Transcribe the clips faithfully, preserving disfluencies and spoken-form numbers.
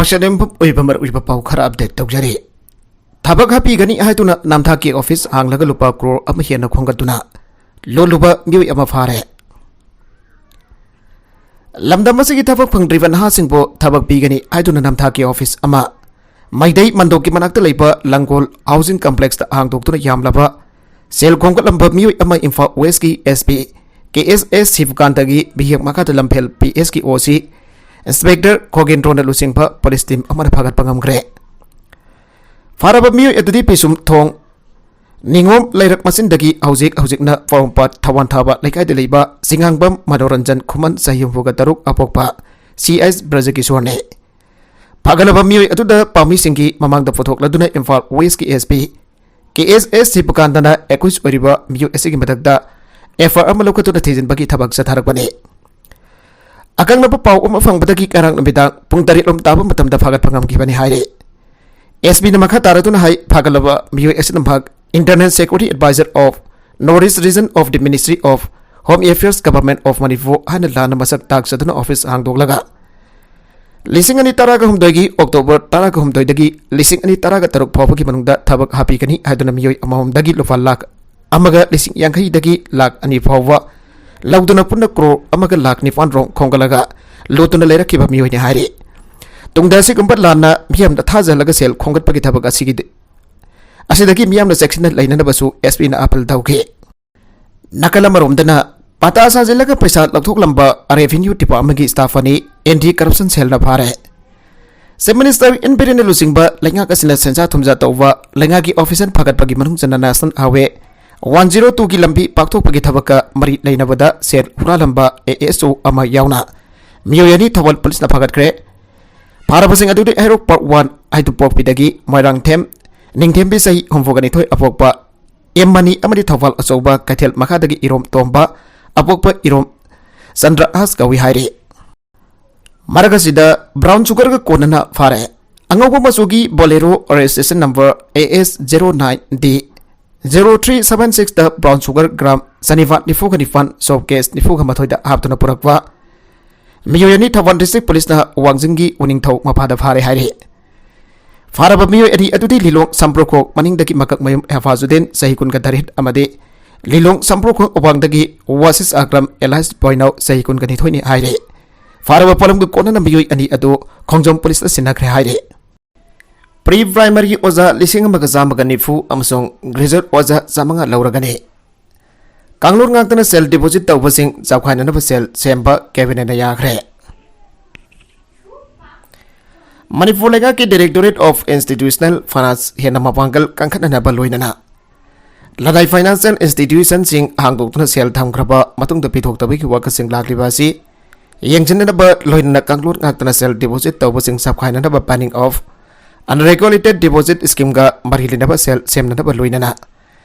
ꯁꯦꯟꯗꯦꯝꯐꯝ ꯑꯣꯏꯕ ꯃꯔꯨꯑꯣꯏꯕ ꯄꯥꯎ ꯈꯔ ꯑꯞꯗꯦꯠ ꯇꯧꯖꯔꯤ꯫ ꯊꯕꯛ ꯍꯥꯞꯄꯤꯒꯅꯤ ꯍꯥꯏꯗꯨꯅ ꯅꯝꯊꯥꯛꯀꯤ ꯑꯣꯐꯤꯁ ꯍꯥꯡꯂꯒ ꯂꯨꯄꯥ ꯀ꯭ꯔꯣꯔ ꯑꯃ ꯍꯦꯟꯅ ꯈꯣꯝꯒꯠꯇꯨꯅ ꯂꯣꯜꯂꯨꯕ ꯃꯤꯑꯣꯏ ꯑꯃ ꯐꯥꯔꯦ꯫ ꯂꯝꯗꯝ ꯑꯁꯤꯒꯤ ꯊꯕꯛ ꯐꯪꯗ꯭ꯔꯤꯕ ꯅꯍꯥꯁꯤꯡꯕꯨ ꯊꯕꯛ ꯄꯤꯒꯅꯤ ꯍꯥꯏꯗꯨꯅ ꯅꯝꯊꯥꯛꯀꯤ ꯑꯣꯐꯤꯁ ꯑꯃ ꯃꯩꯗꯩ ꯃꯟꯗꯣꯞꯀꯤ ꯃꯅꯥꯛꯇ ꯂꯩꯕ ꯂꯪꯒꯣꯜ ꯍꯥꯎꯁꯤꯡ ꯀꯝꯄ꯭ꯂꯦꯛꯁꯇ ꯍꯥꯡꯗꯣꯛꯇꯨꯅ ꯌꯥꯝꯂꯕ ꯁꯦꯜ ꯈꯣꯝꯒꯠꯂꯝꯕ ꯃꯤꯑꯣꯏ ꯑꯃ ꯏꯝꯐꯥꯜ ꯋꯦꯁꯀꯤ SP KSS ꯁꯤꯕꯀꯥꯟꯇꯒꯤ ꯃꯤꯍꯦꯛ ꯃꯈꯥꯗ ꯂꯝꯐꯦꯜ PSꯀꯤ OC ꯏꯟꯁꯄꯦꯛꯇꯔ ꯈꯣꯒꯦꯟꯗ꯭ꯔꯣꯅ ꯂꯨꯆꯤꯡꯕ ꯄꯨꯂꯤꯁ ꯇꯤꯝ ꯑꯃꯅ ꯐꯥꯒꯠꯄ ꯉꯝꯈ꯭ꯔꯦ꯫ ꯐꯥꯔꯕ ꯃꯤꯑꯣꯏ ꯑꯗꯨꯗꯤ ꯄꯤꯁꯨꯝ ꯊꯣꯡ ꯅꯤꯉꯣꯝ ꯂꯩꯔꯛ ꯃꯆꯤꯟꯗꯒꯤ ꯍꯧꯖꯤꯛ ꯍꯧꯖꯤꯛꯅ ꯄꯣꯔꯣꯝꯄꯥꯠ ꯊꯧꯕꯥꯜ ꯊꯥꯕ ꯂꯩꯀꯥꯏꯗ ꯂꯩꯕ ꯆꯤꯉꯥꯡꯕꯝ ꯃꯅꯣꯔꯟꯖꯟ ꯈꯨꯃꯟ ꯆꯍꯤ ꯍꯨꯝꯐꯨꯒ ꯇꯔꯨꯛ ꯑꯄꯣꯛꯄ CH ꯕ꯭ꯔꯖꯀꯤꯁꯣꯔꯅꯤ꯫ ꯐꯥꯒꯠꯂꯕ ꯃꯤꯑꯣꯏ ꯑꯗꯨꯗ ꯄꯥꯝꯃꯤꯁꯤꯡꯒꯤ ꯃꯃꯥꯡꯗ ꯄꯨꯊꯣꯛꯂꯗꯨꯅ ꯏꯝꯐꯥꯜ ꯋꯦꯁꯀꯤ SP KSS ꯁꯤꯕꯀꯥꯟꯇꯅ ꯑꯦꯀ꯭ꯌꯨꯁ ꯑꯣꯏꯔꯤꯕ ꯃꯤꯑꯣꯏ ꯑꯁꯤꯒꯤ ꯃꯊꯛꯇ FIR ꯑꯃ ꯂꯧꯈꯠꯇꯨꯅ ꯊꯤꯖꯤꯟꯕꯒꯤ ꯊꯕꯛ ꯆꯠꯊꯔꯛꯄꯅꯤ꯫ ꯑꯀꯛꯅꯕ ꯄꯥꯎ ꯑꯃ ꯐꯪꯕꯗꯒꯤ ꯉꯔꯥꯡ ꯅꯨꯃꯤꯗꯥꯡ ꯄꯨꯡ ꯇꯔꯦꯠ ꯂꯣꯝ ꯇꯥꯕ ꯃꯇꯝꯗ ꯐꯥꯒꯠꯄ ꯉꯝꯈꯤꯕꯅꯤ ꯍꯥꯏꯔꯤ꯫ SPꯅ ꯃꯈꯥ ꯇꯥꯔꯗꯨꯅ ꯍꯥꯏ, ꯐꯥꯒꯠꯂꯕ ꯃꯤꯑꯣꯏ ꯑꯁꯤꯅ ꯃꯍꯥꯛ Internal Security Advisor of North East Region of the Ministry of Home Affairs, Government of Manipur ꯍꯥꯏꯅ ꯂꯥꯟꯅ ꯃꯁꯛ ꯇꯥꯛꯆꯗꯨꯅ ꯑꯣꯐꯤꯁ ꯍꯥꯡꯗꯣꯛꯂꯒ ꯂꯤꯁꯤꯡ ꯑꯅꯤ ꯇꯔꯥꯒ ꯍꯨꯝꯗꯣꯏꯒꯤ ꯑꯣꯛꯇꯣꯕꯔ ꯇꯔꯥꯒ ꯍꯨꯝꯗꯣꯏꯗꯒꯤ ꯂꯤꯁꯤꯡ ꯑꯅꯤ ꯇꯔꯥꯒ ꯇꯔꯨꯛ ꯐꯥꯎꯕꯒꯤ ꯃꯅꯨꯡꯗ ꯊꯕꯛ ꯍꯥꯞꯄꯤꯒꯅꯤ ꯍꯥꯏꯗꯨꯅ ꯃꯤꯑꯣꯏ ꯑꯃꯃꯝꯗꯒꯤ ꯂꯨꯄꯥ ꯂꯥꯈ ꯑꯃꯒ ꯂꯤꯁꯤꯡ ꯌꯥꯡꯈꯩꯗꯒꯤ ꯂꯥꯈ ꯑꯅꯤ ꯐꯥꯎꯕ ꯂꯧꯗꯨꯅ ꯄꯨꯟꯅ ꯀ꯭ꯔꯣꯔ ꯑꯃꯒ ꯂꯥꯈ ꯅꯤꯄꯥꯟ ꯔꯣꯝ ꯈꯣꯝꯒꯠꯂꯒ ꯂꯣꯠꯇꯨꯅ ꯂꯩꯔꯛꯈꯤꯕ ꯃꯤꯑꯣꯏꯅꯤ ꯍꯥꯏꯔꯤ꯫ ꯇꯨꯡꯗ ꯑꯁꯤꯒꯨꯝꯕ ꯂꯥꯟꯅ ꯃꯤꯌꯥꯝꯗ ꯊꯥꯖꯍꯜꯂꯒ ꯁꯦꯜ ꯈꯣꯝꯒꯠꯄꯒꯤ ꯊꯕꯛ ꯑꯁꯤꯒꯤ, ꯑꯁꯤꯗꯒꯤ ꯃꯤꯌꯥꯝꯅ ꯆꯦꯛꯁꯤꯟꯅ ꯂꯩꯅꯅꯕꯁꯨ SPꯅ ꯑꯥꯄꯤꯜ ꯇꯧꯈꯤ꯫ ꯅꯥꯀꯜ ꯑꯃꯔꯣꯝꯗꯅ ꯄꯇꯥ ꯁꯥꯖꯤꯜꯂꯒ ꯄꯩꯁꯥ ꯂꯧꯊꯣꯛꯂꯝꯕ ꯔꯦꯚꯤꯅ꯭ꯌꯨ ꯗꯤꯄꯥꯔꯠꯃꯦꯟꯒꯤ ꯁ꯭ꯇꯥꯐ ꯑꯅꯤ ꯑꯦꯟꯇꯤ ꯀꯔꯞꯁꯟ ꯁꯦꯜꯅ ꯐꯥꯔꯦ꯫ ꯆꯤꯐ ꯃꯤꯅꯤꯁꯇꯔ ꯑꯦꯟ ꯕꯤꯔꯦꯟꯅ ꯂꯨꯆꯤꯡꯕ ꯂꯩꯉꯥꯛ ꯑꯁꯤꯅ ꯁꯦꯟꯖꯥ ꯊꯨꯝꯖꯥ ꯇꯧꯕ ꯂꯩꯉꯥꯛꯀꯤ ꯑꯣꯐꯤꯁꯔ ꯐꯒꯠꯄꯒꯤ ꯃꯅꯨꯡ ꯆꯟꯅ ꯅꯦꯁꯅꯦꯜ ꯍꯥꯏꯋꯦ ꯋꯥꯟ ꯖꯤꯔꯣ ꯇꯨꯒꯤ ꯂꯝꯕꯤ ꯄꯥꯛꯊꯣꯛꯄꯒꯤ ꯊꯕꯛꯀ ꯃꯔꯤ ꯂꯩꯅꯕꯗ ꯁꯦꯜ ꯍꯨꯔꯥꯜꯂꯝꯕ ASO ꯑꯃ ꯌꯥꯎꯅ ꯃꯤꯑꯣꯏ ꯑꯅꯤ ꯊꯧꯕꯥꯜ ꯄꯨꯂꯤꯁꯅ ꯐꯥꯒꯠꯈ꯭ꯔꯦ꯫ ꯐꯥꯔꯕꯁꯤꯡ ꯑꯗꯨꯗꯤ ꯍꯩꯔꯣꯛ ꯄꯥꯔꯠ ꯋꯥꯟ ꯍꯥꯏꯗꯨꯄꯣꯛꯄꯤꯗꯒꯤ ꯃꯣꯏꯔꯥꯡꯊꯦꯝ ꯅꯤꯡꯊꯦꯝꯕꯤ ꯆꯍꯤ ꯍꯨꯝꯐꯨꯒ ꯅꯤꯊꯣꯏ ꯑꯄꯣꯛꯄ ꯑꯦꯝ ꯃꯅꯤ ꯑꯃꯗꯤ ꯊꯧꯕꯥꯜ ꯑꯆꯧꯕ ꯀꯩꯊꯦꯜ ꯃꯈꯥꯗꯒꯤ ꯏꯔꯣꯝ ꯇꯣꯝꯕ ꯑꯄꯣꯛꯄ ꯏꯔꯣꯝ ꯆꯟꯗ꯭ꯔꯍꯥꯁ ꯀꯧꯏ ꯍꯥꯏꯔꯤ꯫ ꯃꯔꯛ ꯑꯁꯤꯗ ꯕ꯭ꯔꯥꯎꯟ ꯁꯨꯒꯔꯒ ꯀꯣꯟꯅꯅ ꯐꯥꯔꯦ꯫ ꯑꯉꯧꯕ ꯃꯆꯨꯒꯤ Bolero registration number AS zero nine D zero three seven sixꯇ ꯕ꯭ꯔꯥꯎꯟ ꯁꯨꯒꯔ ꯒ꯭ꯔꯥꯝ ꯆꯅꯤꯄꯥꯟ ꯅꯤꯐꯨꯒ ꯅꯤꯄꯥꯟ, ꯁꯣꯞ ꯀꯦꯁ ꯅꯤꯐꯨꯒ ꯃꯥꯊꯣꯏꯗ ꯍꯥꯞꯇꯨꯅ ꯄꯨꯔꯛꯄ ꯃꯤꯑꯣꯏ ꯑꯅꯤ ꯊꯧꯕꯥꯜ ꯗꯤꯁꯇ꯭ꯔꯤꯛ ꯄꯨꯂꯤꯁꯅ ꯋꯥꯡꯖꯤꯡꯒꯤ ꯎꯅꯤꯡꯊꯧ ꯃꯐꯥꯗ ꯐꯥꯔꯦ ꯍꯥꯏꯔꯤ꯫ ꯐꯥꯔꯕ ꯃꯤꯑꯣꯏ ꯑꯅꯤ ꯑꯗꯨꯗꯤ ꯂꯤꯂꯣꯡ ꯁꯝꯄ꯭ꯔꯣꯛꯈꯣꯡ ꯃꯅꯤꯡꯗꯒꯤ ꯃꯀꯛꯃꯌꯨꯝ ꯍꯦꯐꯥꯖꯨꯗꯤꯟ, ꯆꯍꯤ ꯀꯨꯟꯒ ꯇꯔꯦꯠ, ꯑꯃꯗꯤ ꯂꯤꯂꯣꯡ ꯁꯝꯄ꯭ꯔꯣꯛꯈꯣꯡ ꯑꯋꯥꯡꯗꯒꯤ ꯋꯥꯁꯤꯁ ꯑꯀ꯭ꯔꯝ ꯑꯦꯂꯥꯏꯁ ꯕꯣꯏꯅꯥꯎ, ꯆꯍꯤ ꯀꯨꯟꯒ ꯅꯤꯊꯣꯏꯅꯤ ꯍꯥꯏꯔꯤ꯫ ꯐꯥꯔꯕ ꯄꯣꯠꯂꯝꯒ ꯀꯣꯟꯅꯅ ꯃꯤꯑꯣꯏ ꯑꯅꯤ ꯑꯗꯨ ꯈꯣꯡꯖꯣꯝ ꯄꯨꯂꯤꯁꯇ ꯁꯤꯟꯅꯈ꯭ꯔꯦ ꯍꯥꯏꯔꯤ꯫ ꯄ꯭ꯔꯤ ꯄ꯭ꯔꯥꯏꯃꯔꯤ ꯑꯣꯖꯥ ꯂꯤꯁꯤꯡ ꯑꯃꯒ ꯆꯥꯝꯃꯒ ꯅꯤꯐꯨ ꯑꯃꯁꯨꯡ ꯒ꯭ꯔꯦꯖꯨꯑꯦꯠ ꯑꯣꯖꯥ ꯆꯥꯃꯉꯥ ꯂꯧꯔꯒꯅꯤ꯫ ꯀꯥꯡꯂꯨꯞ ꯉꯥꯛꯇꯅ ꯁꯦꯜ ꯗꯤꯄꯣꯖꯤꯠ ꯇꯧꯕꯁꯤꯡ ꯆꯥꯎꯈꯥꯏꯅꯅꯕ ꯁꯦꯜ ꯁꯦꯝꯕ ꯀꯦꯕꯤꯅꯦꯠꯅ ꯌꯥꯈ꯭ꯔꯦ꯫ ꯃꯅꯤꯄꯨꯔ ꯂꯩꯉꯥꯛꯀꯤ Directorate of Institutional Finance ꯍꯦꯟꯅ ꯃꯄꯥꯡꯒꯜ ꯀꯟꯈꯠꯅꯅꯕ ꯂꯣꯏꯅꯅ ꯂꯅꯥꯏ financial institutionꯁꯤꯡ ꯍꯥꯡꯗꯣꯛꯇꯨꯅ ꯁꯦꯜ ꯊꯝꯈ꯭ꯔꯕ ꯃꯇꯨꯡꯗ ꯄꯤꯊꯣꯛꯇꯕꯒꯤ ꯋꯥꯀꯠꯁꯤꯡ ꯂꯥꯛꯂꯤꯕ ꯑꯁꯤ ꯌꯦꯡꯁꯤꯟꯅꯅꯕ ꯂꯣꯏꯅꯅ ꯀꯥꯡꯂꯨꯞ ꯉꯥꯛꯇꯅ ꯁꯦꯜ ꯗꯤꯄꯣꯖꯤꯠ ꯇꯧꯕꯁꯤꯡ ꯆꯥꯎꯈꯥꯏꯅꯅꯕ banning of unregulated deposit schemeꯒ ꯃꯔꯤ ꯂꯩꯅꯕ ꯁꯦꯜ ꯁꯦꯝꯅꯅꯕ ꯂꯣꯏꯅꯅ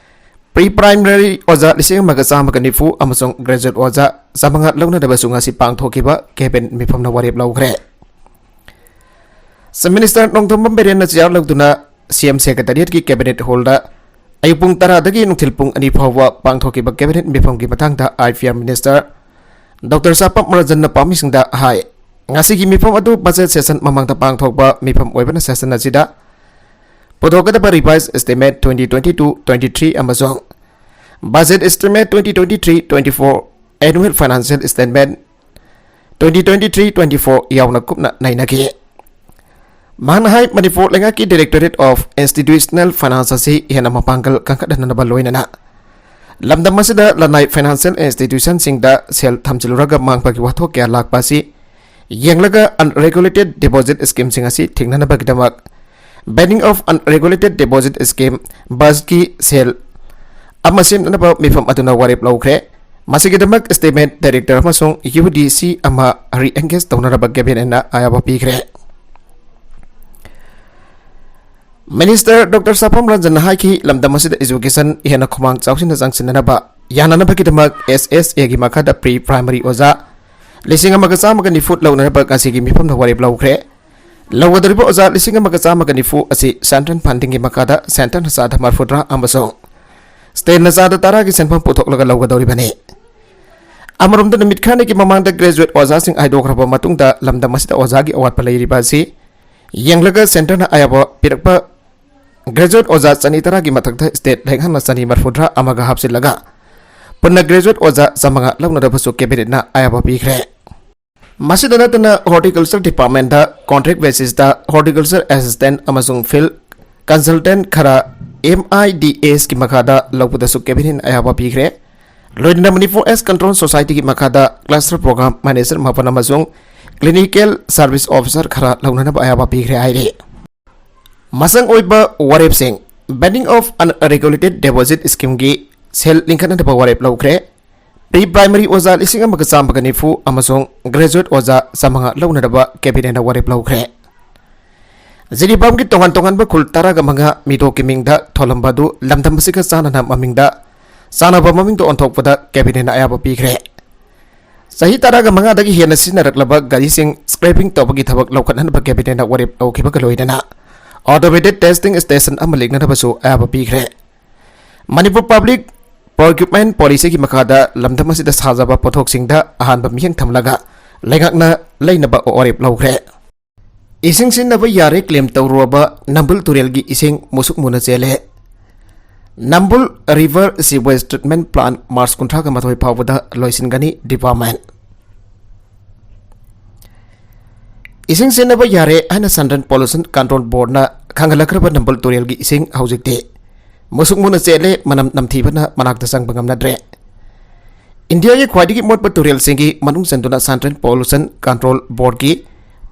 ꯄ꯭ꯔꯤ ꯄ꯭ꯔꯥꯏꯃꯔꯤ ꯑꯣꯖꯥ ꯂꯤꯁꯤꯡ ꯑꯃꯒ ꯆꯥꯝꯃꯒ ꯅꯤꯐꯨ ꯑꯃꯁꯨꯡ ꯒ꯭ꯔꯦꯖꯨꯑꯦꯠ ꯑꯣꯖꯥ ꯆꯥꯃꯉꯥ ꯂꯧꯅꯅꯕꯁꯨ ꯉꯁꯤ ꯄꯥꯡꯊꯣꯛꯈꯤꯕ ꯀꯦꯕꯤꯅꯦꯠ ꯃꯤꯐꯝꯅ ꯋꯥꯔꯦꯞ ꯂꯧꯈ꯭ꯔꯦ꯫ Chief Minister ꯅꯣꯡꯊꯣꯝꯕꯝ ꯕꯤꯔꯦꯟꯅ ꯆꯤꯌꯥꯔ ꯂꯧꯗꯨꯅ ꯁꯤ ꯑꯦꯝ ꯁꯦꯀ꯭ꯔꯦꯇꯔꯤꯌꯦꯠꯀꯤ ꯀꯦꯕꯤꯅꯦꯠ ꯍꯣꯜꯗ ꯑꯌꯨꯛ ꯄꯨꯡ ꯇꯔꯥꯗꯒꯤ ꯅꯨꯡꯊꯤꯜ ꯄꯨꯡ ꯑꯅꯤ ꯐꯥꯎꯕ ꯄꯥꯡꯊꯣꯛꯈꯤꯕ ꯀꯦꯕꯤꯅꯦꯠ ꯃꯤꯐꯝꯒꯤ ꯃꯇꯥꯡꯗ I P R Minister Doctor ꯁꯥꯄꯝ ꯔꯟꯖꯟꯅ ꯄꯥꯎꯃꯤꯁꯤꯡꯗ ꯍꯥꯏ꯫ ꯉꯁꯤꯒꯤ ꯃꯤꯐꯝ ꯑꯗꯨ budget session ꯃꯃꯥꯡꯗ ꯄꯥꯡꯊꯣꯛꯄ ꯃꯤꯐꯝ ꯑꯣꯏꯕꯅ session ꯑꯁꯤꯗ ꯄꯨꯊꯣꯛꯀꯗꯕ revised estimate twenty twenty-two twenty-three ꯑꯃꯁꯨꯡ budget estimate twenty twenty-three twenty-four, annual financial statement twenty twenty-three twenty-four ꯌꯥꯎꯅ ꯀꯨꯞꯅ ꯅꯩꯅꯈꯤ꯫ ꯃꯍꯥꯛꯅ ꯍꯥꯏ, ꯃꯅꯤꯄꯨꯔ ꯂꯩꯉꯥꯛꯀꯤ Directorate of Institutional Finance ꯑꯁꯤ ꯍꯦꯟꯅ ꯃꯄꯥꯡꯒꯜ ꯀꯟꯈꯠꯍꯟꯅꯕ ꯂꯣꯏꯅꯅ ꯂꯝꯗꯝ ꯑꯁꯤꯗ ꯂꯅꯥꯏ financial institutionꯁꯤꯡꯗ ꯁꯦꯜ ꯊꯝꯖꯤꯜꯂꯨꯔꯒ ꯃꯥꯡꯕꯒꯤ ꯋꯥꯊꯣꯛ ꯀꯌꯥ ꯂꯥꯛꯄ ꯑꯁꯤ ꯌꯦꯡꯂꯒ unregulated deposit schemeꯁꯤꯡ ꯑꯁꯤ ꯊꯤꯡꯅꯅꯕꯒꯤꯗꯃꯛ banning of unregulated deposit scheme, BUSHꯀꯤ ꯁꯦꯜ ꯑꯃ ꯁꯦꯝꯅꯅꯕ ꯃꯤꯐꯝ ꯑꯗꯨꯅ ꯋꯥꯔꯦꯞ ꯂꯧꯈ꯭ꯔꯦ꯫ ꯃꯁꯤꯒꯤꯗꯃꯛ statement director ꯑꯃꯁꯨꯡ U D C ꯑꯃ re-engage ꯇꯧꯅꯅꯕ ꯀꯦꯕꯤꯅꯦꯠꯅ ꯑꯌꯥꯕ ꯄꯤꯈ꯭ꯔꯦ꯫ Minister Doctor ꯁꯥꯄꯝ ꯔꯟꯖꯟꯅ ꯍꯥꯏꯈꯤ, ꯂꯝꯗꯝ ꯑꯁꯤꯗ education ꯍꯦꯟꯅ ꯈꯨꯃꯥꯡ ꯆꯥꯎꯁꯤꯟꯅ ꯆꯪꯁꯤꯟꯅꯅꯕ ꯌꯥꯅꯅꯕꯒꯤꯗꯃꯛ S S Aꯒꯤ ꯃꯈꯥꯗ pre primary ꯑꯣꯖꯥ ꯂꯤꯁꯤꯡ ꯑꯃꯒ ꯆꯥꯝꯃꯒ ꯅꯤꯐꯨ ꯂꯧꯅꯅꯕ ꯉꯁꯤꯒꯤ ꯃꯤꯐꯝꯗ ꯋꯥꯔꯦꯞ ꯂꯧꯈ꯭ꯔꯦ꯫ ꯂꯧꯒꯗꯧꯔꯤꯕ ꯑꯣꯖꯥ ꯂꯤꯁꯤꯡ ꯑꯃꯒ ꯆꯥꯝꯃꯒ ꯅꯤꯐꯨ ꯑꯁꯤ central fundingꯒꯤ ꯃꯈꯥꯗ centreꯅ ꯆꯥꯗ ꯃꯔꯐꯨꯇꯔꯥ ꯑꯃꯁꯨꯡ stateꯅ ꯆꯥꯗ ꯇꯔꯥꯒꯤ ꯁꯦꯟꯐꯝ ꯄꯨꯊꯣꯛꯂꯒ ꯂꯧꯒꯗꯧꯔꯤꯕꯅꯤ꯫ ꯑꯃꯔꯣꯝꯗ, ꯅꯨꯃꯤꯠ ꯈꯔꯅꯤꯒꯤ ꯃꯃꯥꯡꯗ graduate ꯑꯣꯖꯥꯁꯤꯡ ꯍꯥꯏꯗꯣꯛꯈ꯭ꯔꯕ ꯃꯇꯨꯡꯗ ꯂꯝꯗꯝ ꯑꯁꯤꯗ ꯑꯣꯖꯥꯒꯤ ꯑꯋꯥꯠꯄ ꯂꯩꯔꯤꯕ ꯑꯁꯤ ꯌꯦꯡꯂꯒ centreꯅ ꯑꯌꯥꯕ ꯄꯤꯔꯛꯄ graduate ꯑꯣꯖꯥ ꯆꯅꯤ ꯇꯔꯥꯒꯤ ꯃꯊꯛꯇ state ꯂꯩꯉꯥꯛꯅ ꯆꯅꯤ ꯃꯔꯤꯐꯨꯇꯔꯥ ꯑꯃꯒ ꯍꯥꯞꯆꯤꯜꯂꯒ ꯄꯨꯟꯅ graduate ꯑꯣꯖꯥ ꯆꯥꯃꯉꯥ ꯂꯧꯅꯅꯕꯁꯨ cabinetꯅ ꯑꯌꯥꯕ ꯄꯤꯈ꯭ꯔꯦ꯫ ꯃꯁꯤꯗ ꯅꯠꯇꯅ horticulture departmentꯇ contract basisꯇ horticulture assistant ꯑꯃꯁꯨꯡ field consultant ꯈꯔ MIDSꯀꯤ ꯃꯈꯥꯗ ꯂꯧꯕꯗꯁꯨ cabinetꯅ ꯑꯌꯥꯕ ꯄꯤꯈ꯭ꯔꯦ꯫ ꯂꯣꯏꯅꯅ Manipur Ash Control Societyꯒꯤ ꯃꯈꯥꯗ cluster program manager ꯃꯥꯄꯟ ꯑꯃꯁꯨꯡ clinical service officer ꯈꯔ ꯂꯧꯅꯅꯕ ꯑꯌꯥꯕ ꯄꯤꯈ꯭ꯔꯦ ꯍꯥꯏꯔꯤ꯫ ꯃꯆꯪ ꯑꯣꯏꯕ ꯋꯥꯔꯦꯞꯁꯤꯡ: Banning of Unregulated Deposit Schemeꯒꯤ ꯁꯦꯜ ꯂꯤꯡꯈꯠꯅꯅꯕ ꯋꯥꯔꯦꯞ ꯂꯧꯈ꯭ꯔꯦ꯫ Pre primary ꯑꯣꯖꯥ ꯂꯤꯁꯤꯡ ꯑꯃꯒ ꯆꯥꯝꯃꯒ ꯅꯤꯐꯨ ꯑꯃꯁꯨꯡ graduate ꯑꯣꯖꯥ ꯆꯥꯃꯉꯥ ꯂꯧꯅꯅꯕ cabinetꯅ ꯋꯥꯔꯦꯞ ꯂꯧꯈ꯭ꯔꯦ꯫ ꯖꯤꯔꯤꯕꯥꯝꯒꯤ ꯇꯣꯉꯥꯟ ꯇꯣꯉꯥꯟꯕ ꯈꯨꯜ ꯇꯔꯥꯒ ꯃꯉꯥ ꯃꯤꯇꯣꯞꯀꯤ ꯃꯤꯡꯗ ꯊꯣꯜꯂꯝꯕ ꯑꯗꯨ ꯂꯝꯗꯝ ꯑꯁꯤꯒ ꯆꯥꯟꯅꯅ ꯃꯃꯤꯡꯗ, ꯆꯥꯟꯅꯕ ꯃꯃꯤꯡꯗ ꯑꯣꯟꯊꯣꯛꯄꯗ cabinetꯅ ꯑꯌꯥꯕ ꯄꯤꯈ꯭ꯔꯦ꯫ ꯆꯍꯤ ꯇꯔꯥꯒ ꯃꯉꯥꯗꯒꯤ ꯍꯦꯟꯅ ꯁꯤꯖꯤꯟꯅꯔꯛꯂꯕ ꯒꯥꯔꯤꯁꯤꯡ scrapping ꯇꯧꯕꯒꯤ ꯊꯕꯛ ꯂꯧꯈꯠꯅꯅꯕ cabinetꯅ ꯋꯥꯔꯦꯞ ꯂꯧꯈꯤꯕꯒ ꯂꯣꯏꯅꯅ automated testing station ꯑꯃ ꯂꯤꯡꯅꯅꯕꯁꯨ ꯑꯌꯥꯕ ꯄꯤꯈ꯭ꯔꯦ꯫ ꯃꯅꯤꯄꯨꯔ Public Procurement Policyꯒꯤ ꯃꯈꯥꯗ ꯂꯝꯗꯝ ꯑꯁꯤꯗ ꯁꯥꯖꯕ ꯄꯣꯠꯊꯣꯛꯁꯤꯡꯗ ꯑꯍꯥꯟꯕ ꯃꯤꯠꯌꯦꯡ ꯊꯝꯂꯒ ꯂꯩꯉꯥꯛꯅ ꯂꯩꯅꯕ ꯋꯥꯔꯦꯞ ꯂꯧꯈ꯭ꯔꯦ꯫ ꯏꯁꯤꯡ ꯁꯤꯖꯤꯟꯅꯕ ꯌꯥꯔꯦ claim ꯇꯧꯔꯨꯔꯕ ꯅꯝꯕꯨꯜ ꯇꯨꯔꯦꯜꯒꯤ ꯏꯁꯤꯡ ꯃꯨꯁꯨꯛ ꯃꯨꯅ ꯆꯦꯜꯂꯦ꯫ ꯅꯝꯕꯨꯜ River Sewage Treatment Plant March ꯀꯨꯟꯊ꯭ꯔꯥꯒ ꯃꯥꯊꯣꯏ ꯐꯥꯎꯕꯗ ꯂꯣꯏꯁꯤꯟꯒꯅꯤ department꯫ ꯏꯁꯤꯡ ꯁꯤꯖꯤꯟꯅꯕ ꯌꯥꯔꯦ ꯍꯥꯏꯅ Central Pollution Control Boardꯅ ꯈꯪꯍꯜꯂꯛꯈ꯭ꯔꯕ ꯅꯝꯕꯨꯜ ꯇꯨꯔꯦꯜꯒꯤ ꯏꯁꯤꯡ ꯍꯧꯖꯤꯛꯇꯤ ꯃꯨꯁꯨꯛ ꯃꯨꯅ ꯆꯦꯜꯂꯦ, ꯃꯅꯝ ꯅꯝꯊꯤꯕꯅ ꯃꯅꯥꯛꯇ ꯆꯪꯕ ꯉꯝꯅꯗ꯭ꯔꯦ꯫ ꯏꯟꯗꯤꯌꯥꯒꯤ ꯈ꯭ꯋꯥꯏꯗꯒꯤ ꯃꯣꯠꯄ ꯇꯨꯔꯦꯜꯁꯤꯡꯒꯤ ꯃꯅꯨꯡ ꯆꯟꯗꯨꯅ Central Pollution Control Boardꯀꯤ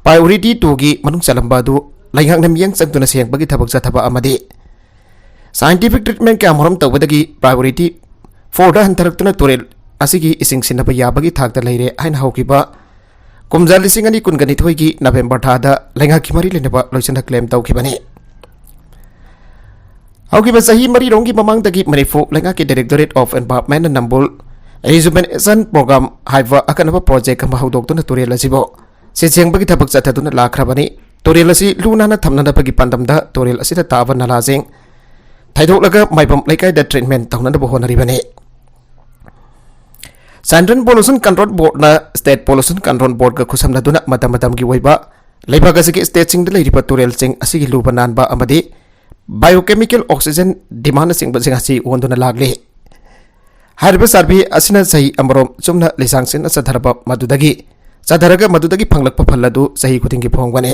Priority twoꯒꯤ ꯃꯅꯨꯡ ꯆꯜꯂꯝꯕ ꯑꯗꯨ ꯂꯩꯉꯥꯛꯅ ꯃꯤꯠꯌꯦꯡ ꯆꯪꯗꯨꯅ ꯁꯦꯡꯕꯒꯤ ꯊꯕꯛ ꯆꯠꯊꯕ ꯑꯃꯗꯤ scientific treatment ꯀꯌꯥꯃꯔꯨꯝ ꯇꯧꯕꯗꯒꯤ Priority fourꯗ ꯍꯟꯊꯔꯛꯇꯨꯅ ꯇꯨꯔꯦꯜ ꯑꯁꯤꯒꯤ ꯏꯁꯤꯡ ꯁꯤꯖꯤꯟꯅꯕ ꯌꯥꯕꯒꯤ ꯊꯥꯛꯇ ꯂꯩꯔꯦ ꯍꯥꯏꯅ ꯍꯧꯈꯤꯕ ꯀꯨꯝꯖꯥ ꯂꯤꯁꯤꯡ ꯑꯅꯤ ꯀꯨꯟꯒ ꯅꯤꯊꯣꯏꯒꯤ November ꯊꯥꯗ ꯂꯩꯉꯥꯛꯀꯤ ꯃꯔꯤ ꯂꯩꯅꯕ ꯂꯣꯏꯁꯪꯅ claim ꯇꯧꯈꯤꯕꯅꯤ꯫ ꯍꯧꯈꯤꯕ ꯆꯍꯤ ꯃꯔꯤꯔꯣꯝꯒꯤ ꯃꯃꯥꯡꯗꯒꯤ ꯃꯅꯤꯄꯨꯔ ꯂꯩꯉꯥꯛꯀꯤ Directorate of Environmentꯅ Nambul Rejuvenation Program ꯍꯥꯏꯕ ꯑꯀꯟꯕ project ꯑꯃ ꯍꯧꯗꯣꯛꯇꯨꯅ ꯇꯨꯔꯦꯜ ꯑꯁꯤꯕꯨ ꯁꯤꯠ ꯁꯦꯡꯕꯒꯤ ꯊꯕꯛ ꯆꯠꯊꯗꯨꯅ ꯂꯥꯛꯈ꯭ꯔꯕꯅꯤ꯫ ꯇꯨꯔꯦꯜ ꯑꯁꯤ ꯂꯨ ꯅꯥꯟꯅ ꯊꯝꯅꯅꯕꯒꯤ ꯄꯥꯟꯗꯝꯗ ꯇꯨꯔꯦꯜ ꯑꯁꯤꯗ ꯇꯥꯕ ꯅꯂꯥꯁꯤꯡ ꯊꯩꯗꯣꯛꯂꯒ ꯃꯥꯏꯕꯝ ꯂꯩꯀꯥꯏꯗ treatment ꯇꯧꯅꯅꯕ ꯍꯣꯠꯅꯔꯤꯕꯅꯤ꯫ Central Pollution Control Boardꯅ State Pollution Control Boardꯒ ꯈꯨꯠꯁꯝꯅꯗꯨꯅ ꯃꯇꯝ ꯃꯇꯝꯒꯤ ꯑꯣꯏꯕ ꯂꯩꯕꯥꯛ ꯑꯁꯤꯒꯤ stateꯁꯤꯡꯗ ꯂꯩꯔꯤꯕ ꯇꯨꯔꯦꯜꯁꯤꯡ ꯑꯁꯤꯒꯤ ꯂꯨꯕ ꯅꯥꯟꯕ ꯑꯃꯗꯤ biochemical oxygen demandꯅꯆꯤꯡꯕꯁꯤꯡ ꯑꯁꯤ ꯑꯣꯟꯗꯨꯅ ꯂꯥꯛꯂꯤ꯫ ꯍꯥꯏꯔꯤꯕ survey ꯑꯁꯤꯅ ꯆꯍꯤ ꯑꯃꯔꯣꯝ ꯆꯨꯝꯅ ꯂꯤꯁꯥꯡ ꯁꯤꯠꯅ ꯆꯠꯊꯔꯕ ꯃꯗꯨꯗꯒꯤ, ꯆꯠꯊꯔꯒ ꯃꯗꯨꯗꯒꯤ ꯐꯪꯂꯛꯄ ꯐꯜ ꯑꯗꯨ ꯆꯍꯤ ꯈꯨꯗꯤꯡꯒꯤ ꯐꯣꯡꯕꯅꯤ꯫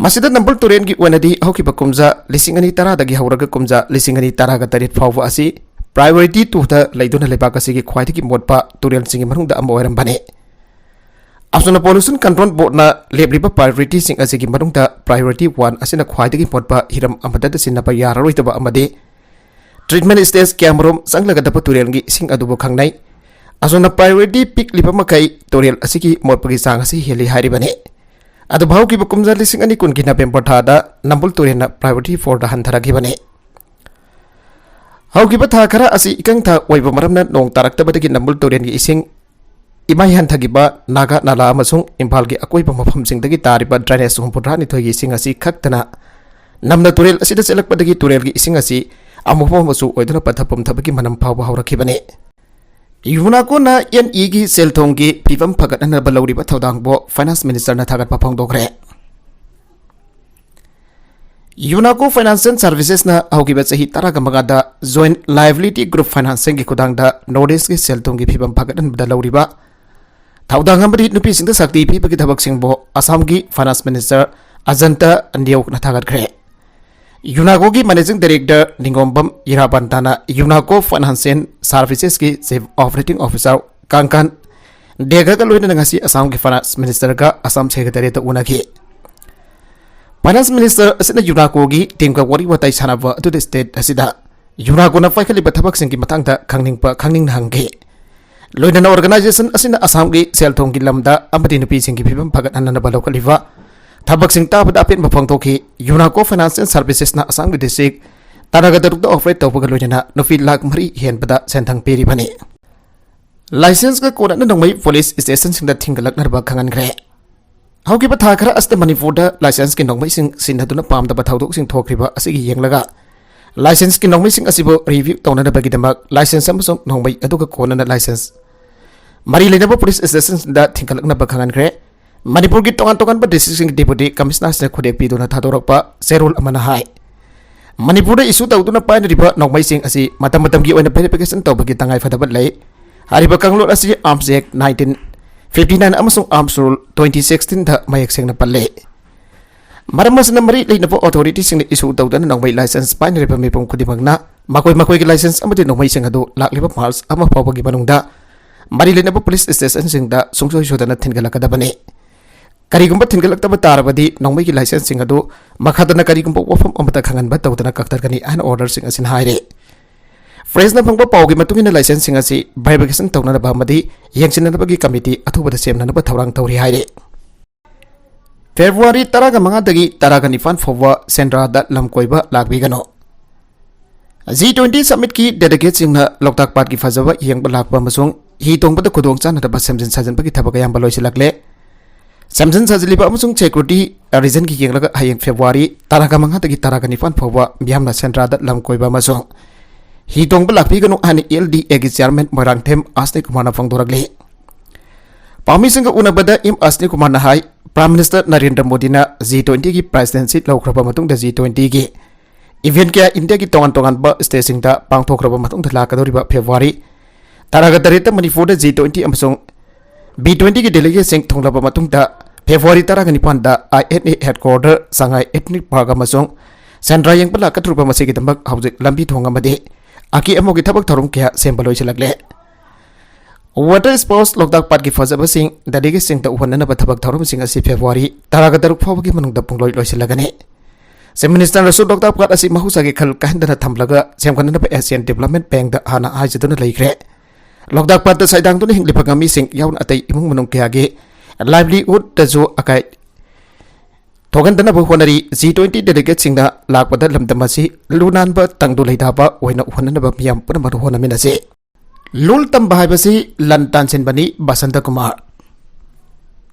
ꯃꯁꯤꯗ ꯅꯝꯕꯨꯜ ꯇꯨꯔꯦꯜꯒꯤ ꯑꯣꯏꯅꯗꯤ ꯍꯧꯈꯤꯕ ꯀꯨꯝꯖꯥ ꯂꯤꯁꯤꯡ ꯑꯅꯤ ꯇꯔꯥꯗꯒꯤ ꯍꯧꯔꯒ ꯀꯨꯝꯖꯥ ꯂꯤꯁꯤꯡ ꯑꯅꯤ ꯇꯔꯥꯒ ꯇꯔꯦꯠ ꯐꯥꯎꯕ ꯑꯁꯤ priority twoꯗ ꯂꯩꯗꯨꯅ ꯂꯩꯕꯥꯛ ꯑꯁꯤꯒꯤ ꯈ꯭ꯋꯥꯏꯗꯒꯤ ꯃꯣꯠꯄ ꯇꯨꯔꯦꯜꯁꯤꯡꯒꯤ ꯃꯅꯨꯡꯗ ꯑꯃ ꯑꯣꯏꯔꯝꯕꯅꯤ꯫ ꯑꯁꯨꯝꯅ Pollution Control Boardꯅ ꯂꯦꯞꯂꯤꯕ priorityꯁꯤꯡ ꯑꯁꯤꯒꯤ ꯃꯅꯨꯡꯗ priority one ꯑꯁꯤꯅ ꯈ꯭ꯋꯥꯏꯗꯒꯤ ꯃꯣꯠꯄ ꯍꯤꯔꯝ ꯑꯃꯗꯇ ꯁꯤꯟꯅꯕ ꯌꯥꯔꯔꯣꯏꯗꯕ ꯑꯃꯗꯤ treatment stage ꯀꯌꯥꯃꯔꯨꯝ ꯆꯪꯂꯒꯗꯕ ꯇꯨꯔꯦꯜꯒꯤ ꯏꯁꯤꯡ ꯑꯗꯨꯕꯨ ꯈꯪꯅꯩ꯫ ꯑꯁꯨꯝꯅ priority ꯄꯤꯛꯂꯤꯕ ꯃꯈꯩ ꯇꯨꯔꯦꯜ ꯑꯁꯤꯒꯤ ꯃꯣꯠꯄꯒꯤ ꯆꯥꯡ ꯑꯁꯤ ꯍꯦꯜꯂꯤ ꯍꯥꯏꯔꯤꯕꯅꯤ꯫ ꯑꯗꯨꯕꯨ ꯍꯧꯈꯤꯕ ꯀꯨꯝꯖꯥ ꯂꯤꯁꯤꯡ ꯑꯅꯤ ꯀꯨꯟꯒꯤ November ꯊꯥꯗ ꯅꯝꯕꯨꯜ ꯇꯨꯔꯦꯜꯅ priority fourꯗ ꯍꯟꯊꯔꯛꯈꯤꯕꯅꯤ꯫ ꯍꯧꯈꯤꯕ ꯊꯥ ꯈꯔ ꯑꯁꯤ ꯏꯀꯪ ꯊꯥ ꯑꯣꯏꯕ ꯃꯔꯝꯅ ꯅꯣꯡ ꯇꯥꯔꯛꯇꯕꯗꯒꯤ ꯅꯝꯕꯨꯜ ꯇꯨꯔꯦꯜꯒꯤ ꯏꯁꯤꯡ ꯏꯃꯥꯏ ꯍꯟꯊꯈꯤꯕ ꯅꯥꯒꯥ ꯅꯥꯂꯥ ꯑꯃꯁꯨꯡ ꯏꯝꯐꯥꯜꯒꯤ ꯑꯀꯣꯏꯕ ꯃꯐꯝꯁꯤꯡꯗꯒꯤ ꯇꯥꯔꯤꯕ drainage ꯍꯨꯝꯐꯨꯇꯔꯥꯅꯤꯊꯣꯏꯒꯤ ꯏꯁꯤꯡ ꯑꯁꯤ ꯈꯛꯇꯅ ꯅꯝꯅ ꯇꯨꯔꯦꯜ ꯑꯁꯤꯗ ꯆꯦꯜꯂꯛꯄꯗꯒꯤ ꯇꯨꯔꯦꯜꯒꯤ ꯏꯁꯤꯡ ꯑꯁꯤ ꯑꯃꯨꯛ ꯍꯟꯅ ꯃꯆꯨ ꯑꯣꯏꯗꯨꯅ ꯄꯠꯊ ꯄꯨꯝꯊꯕꯒꯤ ꯃꯅꯝ ꯐꯥꯎꯕ ꯍꯧꯔꯛꯈꯤꯕꯅꯤ꯫ UNACOꯅ NEꯒꯤ ꯁꯦꯜ ꯊꯨꯝꯒꯤ ꯐꯤꯕꯝ ꯐꯒꯠꯍꯟꯅꯕ ꯂꯧꯔꯤꯕ ꯊꯧꯗꯥꯡꯕꯨ Finance Ministerꯅ ꯊꯥꯒꯠꯄ ꯐꯣꯡꯗꯣꯛꯈ꯭ꯔꯦ꯫ UNACO Financial Servicesꯅ ꯍꯧꯈꯤꯕ ꯆꯍꯤ ꯇꯔꯥꯒ ꯃꯉꯥꯗ Joint Liability Group Financingꯒꯤ ꯈꯨꯠꯊꯥꯡꯗ North Eastꯀꯤ ꯁꯦꯜ ꯊꯨꯝꯒꯤ ꯐꯤꯕꯝ ꯐꯒꯠꯍꯟꯕꯗ ꯂꯧꯔꯤꯕ ꯊꯧꯗꯥꯡ ꯑꯃꯗꯤ ꯅꯨꯄꯤꯁꯤꯡꯗ ꯁꯛꯇꯤ ꯄꯤꯕꯒꯤ ꯊꯕꯛꯁꯤꯡꯕꯨ ꯑꯁꯥꯝꯒꯤ Finance Minister Ajanta ꯅꯤꯌꯣꯛꯅ ꯊꯥꯒꯠꯈ꯭ꯔꯦ꯫ UNACOꯒꯤ Managing Director ꯅꯤꯡꯒꯣꯝꯕꯝ ꯏꯔꯥꯕꯟꯇꯥꯅ UNACO Financial Servicesꯀꯤ Chief Operating Officer ꯀꯥꯡꯀꯥꯟ ꯗꯦꯒꯒ ꯂꯣꯏꯅꯅ ꯉꯁꯤ ꯑꯁꯥꯝꯒꯤ Finance Ministerꯒ ꯑꯁꯥꯝ Secretariatꯇ ꯎꯅꯈꯤ꯫ Finance Minister ꯑꯁꯤꯅ UNACOꯒꯤ teamꯒ ꯋꯥꯔꯤ ꯋꯥꯇꯥꯏ ꯁꯥꯟꯅꯕ ꯑꯗꯨꯗ state ꯑꯁꯤꯗ UNACOꯅ ꯄꯥꯏꯈꯠꯂꯤꯕ ꯊꯕꯛꯁꯤꯡꯒꯤ ꯃꯇꯥꯡꯗ ꯈꯪꯅꯤꯡꯕ ꯈꯪꯅꯤꯡꯅ ꯍꯪꯈꯤ꯫ ꯂꯣꯏꯅꯅ organization ꯑꯁꯤꯅ ꯑꯁꯥꯝꯒꯤ ꯁꯦꯜ ꯊꯨꯝꯒꯤ ꯂꯝꯗ ꯑꯃꯗꯤ ꯅꯨꯄꯤꯁꯤꯡꯒꯤ ꯐꯤꯕꯝ ꯐꯒꯠꯍꯟꯅꯕ ꯂꯧꯈꯠꯂꯤꯕ ꯊꯕꯛꯁꯤꯡ ꯇꯥꯕꯗ ꯑꯄꯦꯟꯕ ꯐꯣꯡꯗꯣꯛꯈꯤ꯫ UNACO Financial Servicesꯅ ꯑꯁꯥꯝꯒꯤ district ꯇꯔꯥꯒ ꯇꯔꯨꯛꯇ operate ꯇꯧꯕꯒ ꯂꯣꯏꯅꯅ ꯅꯨꯄꯤ ꯂꯥꯈ ꯃꯔꯤ ꯍꯦꯟꯕꯗ ꯁꯦꯟꯊꯪ ꯄꯤꯔꯤꯕꯅꯤ꯫ Licenseꯀ ꯀꯣꯟꯅꯅ ꯅꯣꯡꯃꯩ police stationꯁꯤꯡꯗ ꯊꯤꯡꯒꯠꯂꯛꯅꯕ ꯈꯪꯍꯟꯈ꯭ꯔꯦ꯫ ꯍꯧꯈꯤꯕ ꯊꯥ ꯈꯔ ꯑꯁꯤꯗ ꯃꯅꯤꯄꯨꯔꯗ licenseꯀꯤ ꯅꯣꯡꯃꯩꯁꯤꯡ ꯁꯤꯖꯤꯟꯅꯗꯨꯅ ꯄꯥꯝꯗꯕ ꯊꯧꯗꯣꯛꯁꯤꯡ ꯊꯣꯛꯈ꯭ꯔꯤꯕ ꯑꯁꯤꯒꯤ ꯌꯦꯡꯂꯒ Licenseꯀꯤ ꯅꯣꯡꯃꯩꯁꯤꯡ ꯑꯁꯤꯕꯨ review ꯇꯧꯅꯅꯕꯒꯤꯗꯃꯛ license ꯑꯃꯁꯨꯡ ꯅꯣꯡꯃꯩ ꯑꯗꯨꯒ ꯀꯣꯟꯅꯅ license ꯃꯔꯤ ꯂꯩꯅꯕ police stationꯗ ꯊꯤꯟꯒꯠꯂꯛꯅꯕ ꯈꯪꯍꯟꯈ꯭ꯔꯦ꯫ ꯃꯅꯤꯄꯨꯔꯒꯤ ꯇꯣꯉꯥꯟ ꯇꯣꯉꯥꯟꯕ districtꯁꯤꯡꯒꯤ deputy commissionerꯁꯤꯡꯅ ꯈꯨꯗꯦꯛ ꯄꯤꯗꯨꯅ ꯊꯥꯗꯣꯔꯛꯄ ꯆꯦꯔꯣꯜ ꯑꯃꯅ ꯍꯥꯏ, ꯃꯅꯤꯄꯨꯔꯗ issue ꯇꯧꯗꯨꯅ ꯄꯥꯏꯅꯔꯤꯕ ꯅꯣꯡꯃꯩꯁꯤꯡ ꯑꯁꯤ ꯃꯇꯝ ꯃꯇꯝꯒꯤ ꯑꯣꯏꯅ verification ꯇꯧꯕꯒꯤ ꯇꯉꯥꯏꯐꯗꯕ ꯂꯩ꯫ ꯍꯥꯏꯔꯤꯕ ꯀꯥꯡꯂꯣꯟ ꯑꯁꯤ Arms Act nineteen fifty nine ꯑꯃꯁꯨꯡ Arms Rule twenty sixteenꯗ ꯃꯌꯦꯛ ꯁꯦꯡꯅ ꯄꯜꯂꯦ꯫ ꯃꯔꯝ ꯑꯁꯤꯅ ꯃꯔꯤ ꯂꯩꯅꯕ authorityꯁꯤꯡꯅ issue ꯇꯧꯗꯅ ꯅꯣꯡꯃꯩ license ꯄꯥꯏꯅꯔꯤꯕ ꯃꯤꯄꯨꯝ ꯈꯨꯗꯤꯡꯃꯛꯅ ꯃꯈꯣꯏ ꯃꯈꯣꯏꯒꯤ license ꯑꯃꯗꯤ ꯅꯣꯡꯃꯩꯁꯤꯡ ꯑꯗꯨ ꯂꯥꯛꯂꯤꯕ March ꯑꯃ ꯐꯥꯎꯕꯒꯤ ꯃꯅꯨꯡꯗ ꯃꯔꯤ ꯂꯩꯅꯕ police stationꯁꯤꯡꯗ ꯁꯨꯡꯁꯣꯏ ꯁꯣꯏꯗꯅ ꯊꯤꯟꯒꯠꯂꯛꯀꯗꯕꯅꯤ꯫ ꯀꯔꯤꯒꯨꯝꯕ ꯊꯤꯟꯒꯠꯂꯛꯇꯕ ꯇꯥꯔꯕꯗꯤ ꯅꯣꯡꯃꯩꯒꯤ licenseꯁꯤꯡ ꯑꯗꯨ ꯃꯈꯥ ꯇꯥꯅ ꯀꯔꯤꯒꯨꯝꯕ ꯋꯥꯐꯝ ꯑꯃꯠꯇ ꯈꯪꯍꯟꯕ ꯇꯧꯗꯅ ꯀꯛꯊꯠꯀꯅꯤ ꯍꯥꯏꯅ orderꯁꯤꯡ ꯑꯁꯤꯅ ꯍꯥꯏꯔꯤ꯫ Pressꯅ ꯐꯪꯕ ꯄꯥꯎꯒꯤ ꯃꯇꯨꯡ ꯏꯟꯅ licenseꯁꯤꯡ ꯑꯁꯤ verification ꯇꯧꯅꯅꯕ ꯑꯃꯗꯤ ꯌꯦꯡꯁꯤꯟꯅꯅꯕꯒꯤ committee ꯑꯊꯨꯕꯗ ꯁꯦꯝꯅꯅꯕ ꯊꯧꯔꯥꯡ ꯇꯧꯔꯤ ꯍꯥꯏꯔꯤ꯫ February ꯇꯔꯥꯒ ꯃꯉꯥꯗꯒꯤ ꯇꯔꯥꯒ ꯅꯤꯄꯥꯟ ꯐꯥꯎꯕ ꯁꯦꯟꯗ꯭ꯔꯥꯗ ꯂꯝ ꯀꯣꯏꯕ ꯂꯥꯛꯄꯤꯒꯅꯨ꯫ G twenty summitꯀꯤ delegateꯁꯤꯡꯅ ꯂꯣꯛꯇꯥꯛ ꯄꯥꯠꯀꯤ ꯐꯖꯕ ꯌꯦꯡꯕ ꯂꯥꯛꯄ ꯑꯃꯁꯨꯡ ꯍꯤ ꯇꯣꯡꯕꯗ ꯈꯨꯗꯣꯡ ꯆꯥꯅꯗꯕ ꯁꯦꯝꯖꯤꯟ ꯁꯥꯖꯤꯟꯕꯒꯤ ꯊꯕꯛ ꯑꯌꯥꯝꯕ ꯂꯣꯏꯁꯤꯜꯂꯛꯂꯦ꯫ ꯁꯦꯝꯖꯤꯟ ꯁꯥꯖꯤꯜꯂꯤꯕ ꯑꯃꯁꯨꯡ security reasonꯒꯤ ꯌꯦꯡꯂꯒ ꯍꯌꯦꯡ February ꯇꯔꯥꯒ ꯃꯉꯥꯗꯒꯤ ꯇꯔꯥꯒ ꯅꯤꯄꯥꯟ ꯐꯥꯎꯕ ꯃꯤꯌꯥꯝꯅ ꯁꯦꯟꯗ꯭ꯔꯥꯗ ꯂꯝ ꯀꯣꯏꯕ ꯑꯃꯁꯨꯡ ꯍꯤ ꯇꯣꯡꯕ ꯂꯥꯛꯄꯤꯒꯅꯨ ꯍꯥꯏꯅ L D Aꯒꯤ chairman ꯃꯣꯏꯔꯥꯡꯊꯦꯝ ꯑꯁꯅꯤ ꯀꯨꯃꯥꯔꯅ ꯐꯣꯡꯗꯣꯔꯛꯂꯤ꯫ ꯄꯥꯎꯃꯤꯁꯤꯡꯒ ꯎꯅꯕꯗ M ꯑꯁꯅꯤ ꯀꯨꯃꯥꯔꯅ ꯍꯥꯏ, Prime Minister ꯅꯔꯦꯟꯗ꯭ꯔ ꯃꯣꯗꯤꯅ G twentyꯒꯤ presidency ꯂꯧꯈ꯭ꯔꯕ ꯃꯇꯨꯡꯗ G twentyꯒꯤ event ꯀꯌꯥ ꯏꯟꯗꯤꯌꯥꯒꯤ ꯇꯣꯉꯥꯟ ꯇꯣꯉꯥꯟꯕ stateꯁꯤꯡꯗ ꯄꯥꯡꯊꯣꯛꯈ꯭ꯔꯕ ꯃꯇꯨꯡꯗ ꯂꯥꯛꯀꯗꯧꯔꯤꯕ February ꯇꯔꯥꯒ ꯇꯔꯦꯠꯇ ꯃꯅꯤꯄꯨꯔꯗ G twenty ꯑꯃꯁꯨꯡ B twentyꯒꯤ delegateꯁꯤꯡ ꯊꯨꯡꯂꯕ ꯃꯇꯨꯡꯗ February ꯇꯔꯥꯒ ꯅꯤꯄꯥꯟꯗ I N A headquarter, Sangai Ethnic Park ꯑꯃꯁꯨꯡ ꯁꯦꯟꯗ꯭ꯔꯥ ꯌꯦꯡꯕ ꯂꯥꯛꯀꯗꯧꯔꯤꯕ ꯃꯁꯤꯒꯤꯗꯃꯛ ꯍꯧꯖꯤꯛ ꯂꯝꯕꯤ ꯊꯣꯡ ꯑꯃꯗꯤ ꯑꯀꯤ ꯑꯃꯧꯒꯤ ꯊꯕꯛ ꯊꯧꯔꯝ ꯀꯌꯥ ꯁꯦꯝꯕ ꯂꯣꯏꯁꯤꯜꯂꯛꯂꯦ꯫ Water sports, ꯂꯣꯛꯇꯥꯛ ꯄꯥꯠꯀꯤ ꯐꯖꯕꯁꯤꯡ delegateꯁꯤꯡꯗ ꯎꯍꯟꯅꯅꯕ ꯊꯕꯛ ꯊꯧꯔꯝꯁꯤꯡ ꯑꯁꯤ February ꯇꯔꯥꯒ ꯇꯔꯨꯛ ꯐꯥꯎꯕꯒꯤ ꯃꯅꯨꯡꯗ ꯄꯨꯡꯂꯣꯏ ꯂꯣꯏꯁꯤꯜꯂꯒꯅꯤ꯫ Chief Ministerꯅꯁꯨ ꯂꯣꯛꯇꯥꯛ ꯄꯥꯠ ꯑꯁꯤ ꯃꯍꯧꯁꯥꯒꯤ ꯈꯜ ꯀꯥꯏꯍꯟꯗꯅ ꯊꯝꯂꯒ ꯁꯦꯝꯒꯠꯅꯅꯕ Asian Development Bankꯇ ꯍꯥꯟꯅ ꯍꯥꯏꯖꯗꯨꯅ ꯂꯩꯈ꯭ꯔꯦ꯫ ꯂꯣꯛꯇꯥꯛ ꯄꯥꯠꯇ ꯁꯩꯗꯥꯡꯗꯨꯅ ꯍꯤꯡꯂꯤꯕ ꯉꯥꯃꯤꯁꯤꯡ ꯌꯥꯎꯅ ꯑꯇꯩ ꯏꯃꯨꯡ ꯃꯅꯨꯡ ꯀꯌꯥꯒꯤ livelihoodꯇꯁꯨ ꯑꯀꯥꯏ ꯊꯣꯛꯍꯟꯗꯅꯕ ꯍꯣꯠꯅꯔꯤ꯫ G twenty delegateꯁꯤꯡꯅ ꯂꯥꯛꯄꯗ ꯂꯝꯗꯝ ꯑꯁꯤ ꯂꯨ ꯅꯥꯟꯕ ꯇꯪꯗꯨ ꯂꯩꯇꯥꯕ ꯑꯣꯏꯅ ꯎꯍꯟꯅꯅꯕ ꯃꯤꯌꯥꯝ ꯄꯨꯝꯅꯃꯛꯅ ꯍꯣꯠꯅꯃꯤꯟꯅꯁꯤ꯫ ꯂꯣꯜ ꯇꯝꯕ ꯍꯥꯏꯕꯁꯤ ꯂꯟ ꯇꯥꯟꯁꯤꯟꯕꯅꯤ, ꯕꯁꯟꯇ ꯀꯨꯃꯥꯔ꯫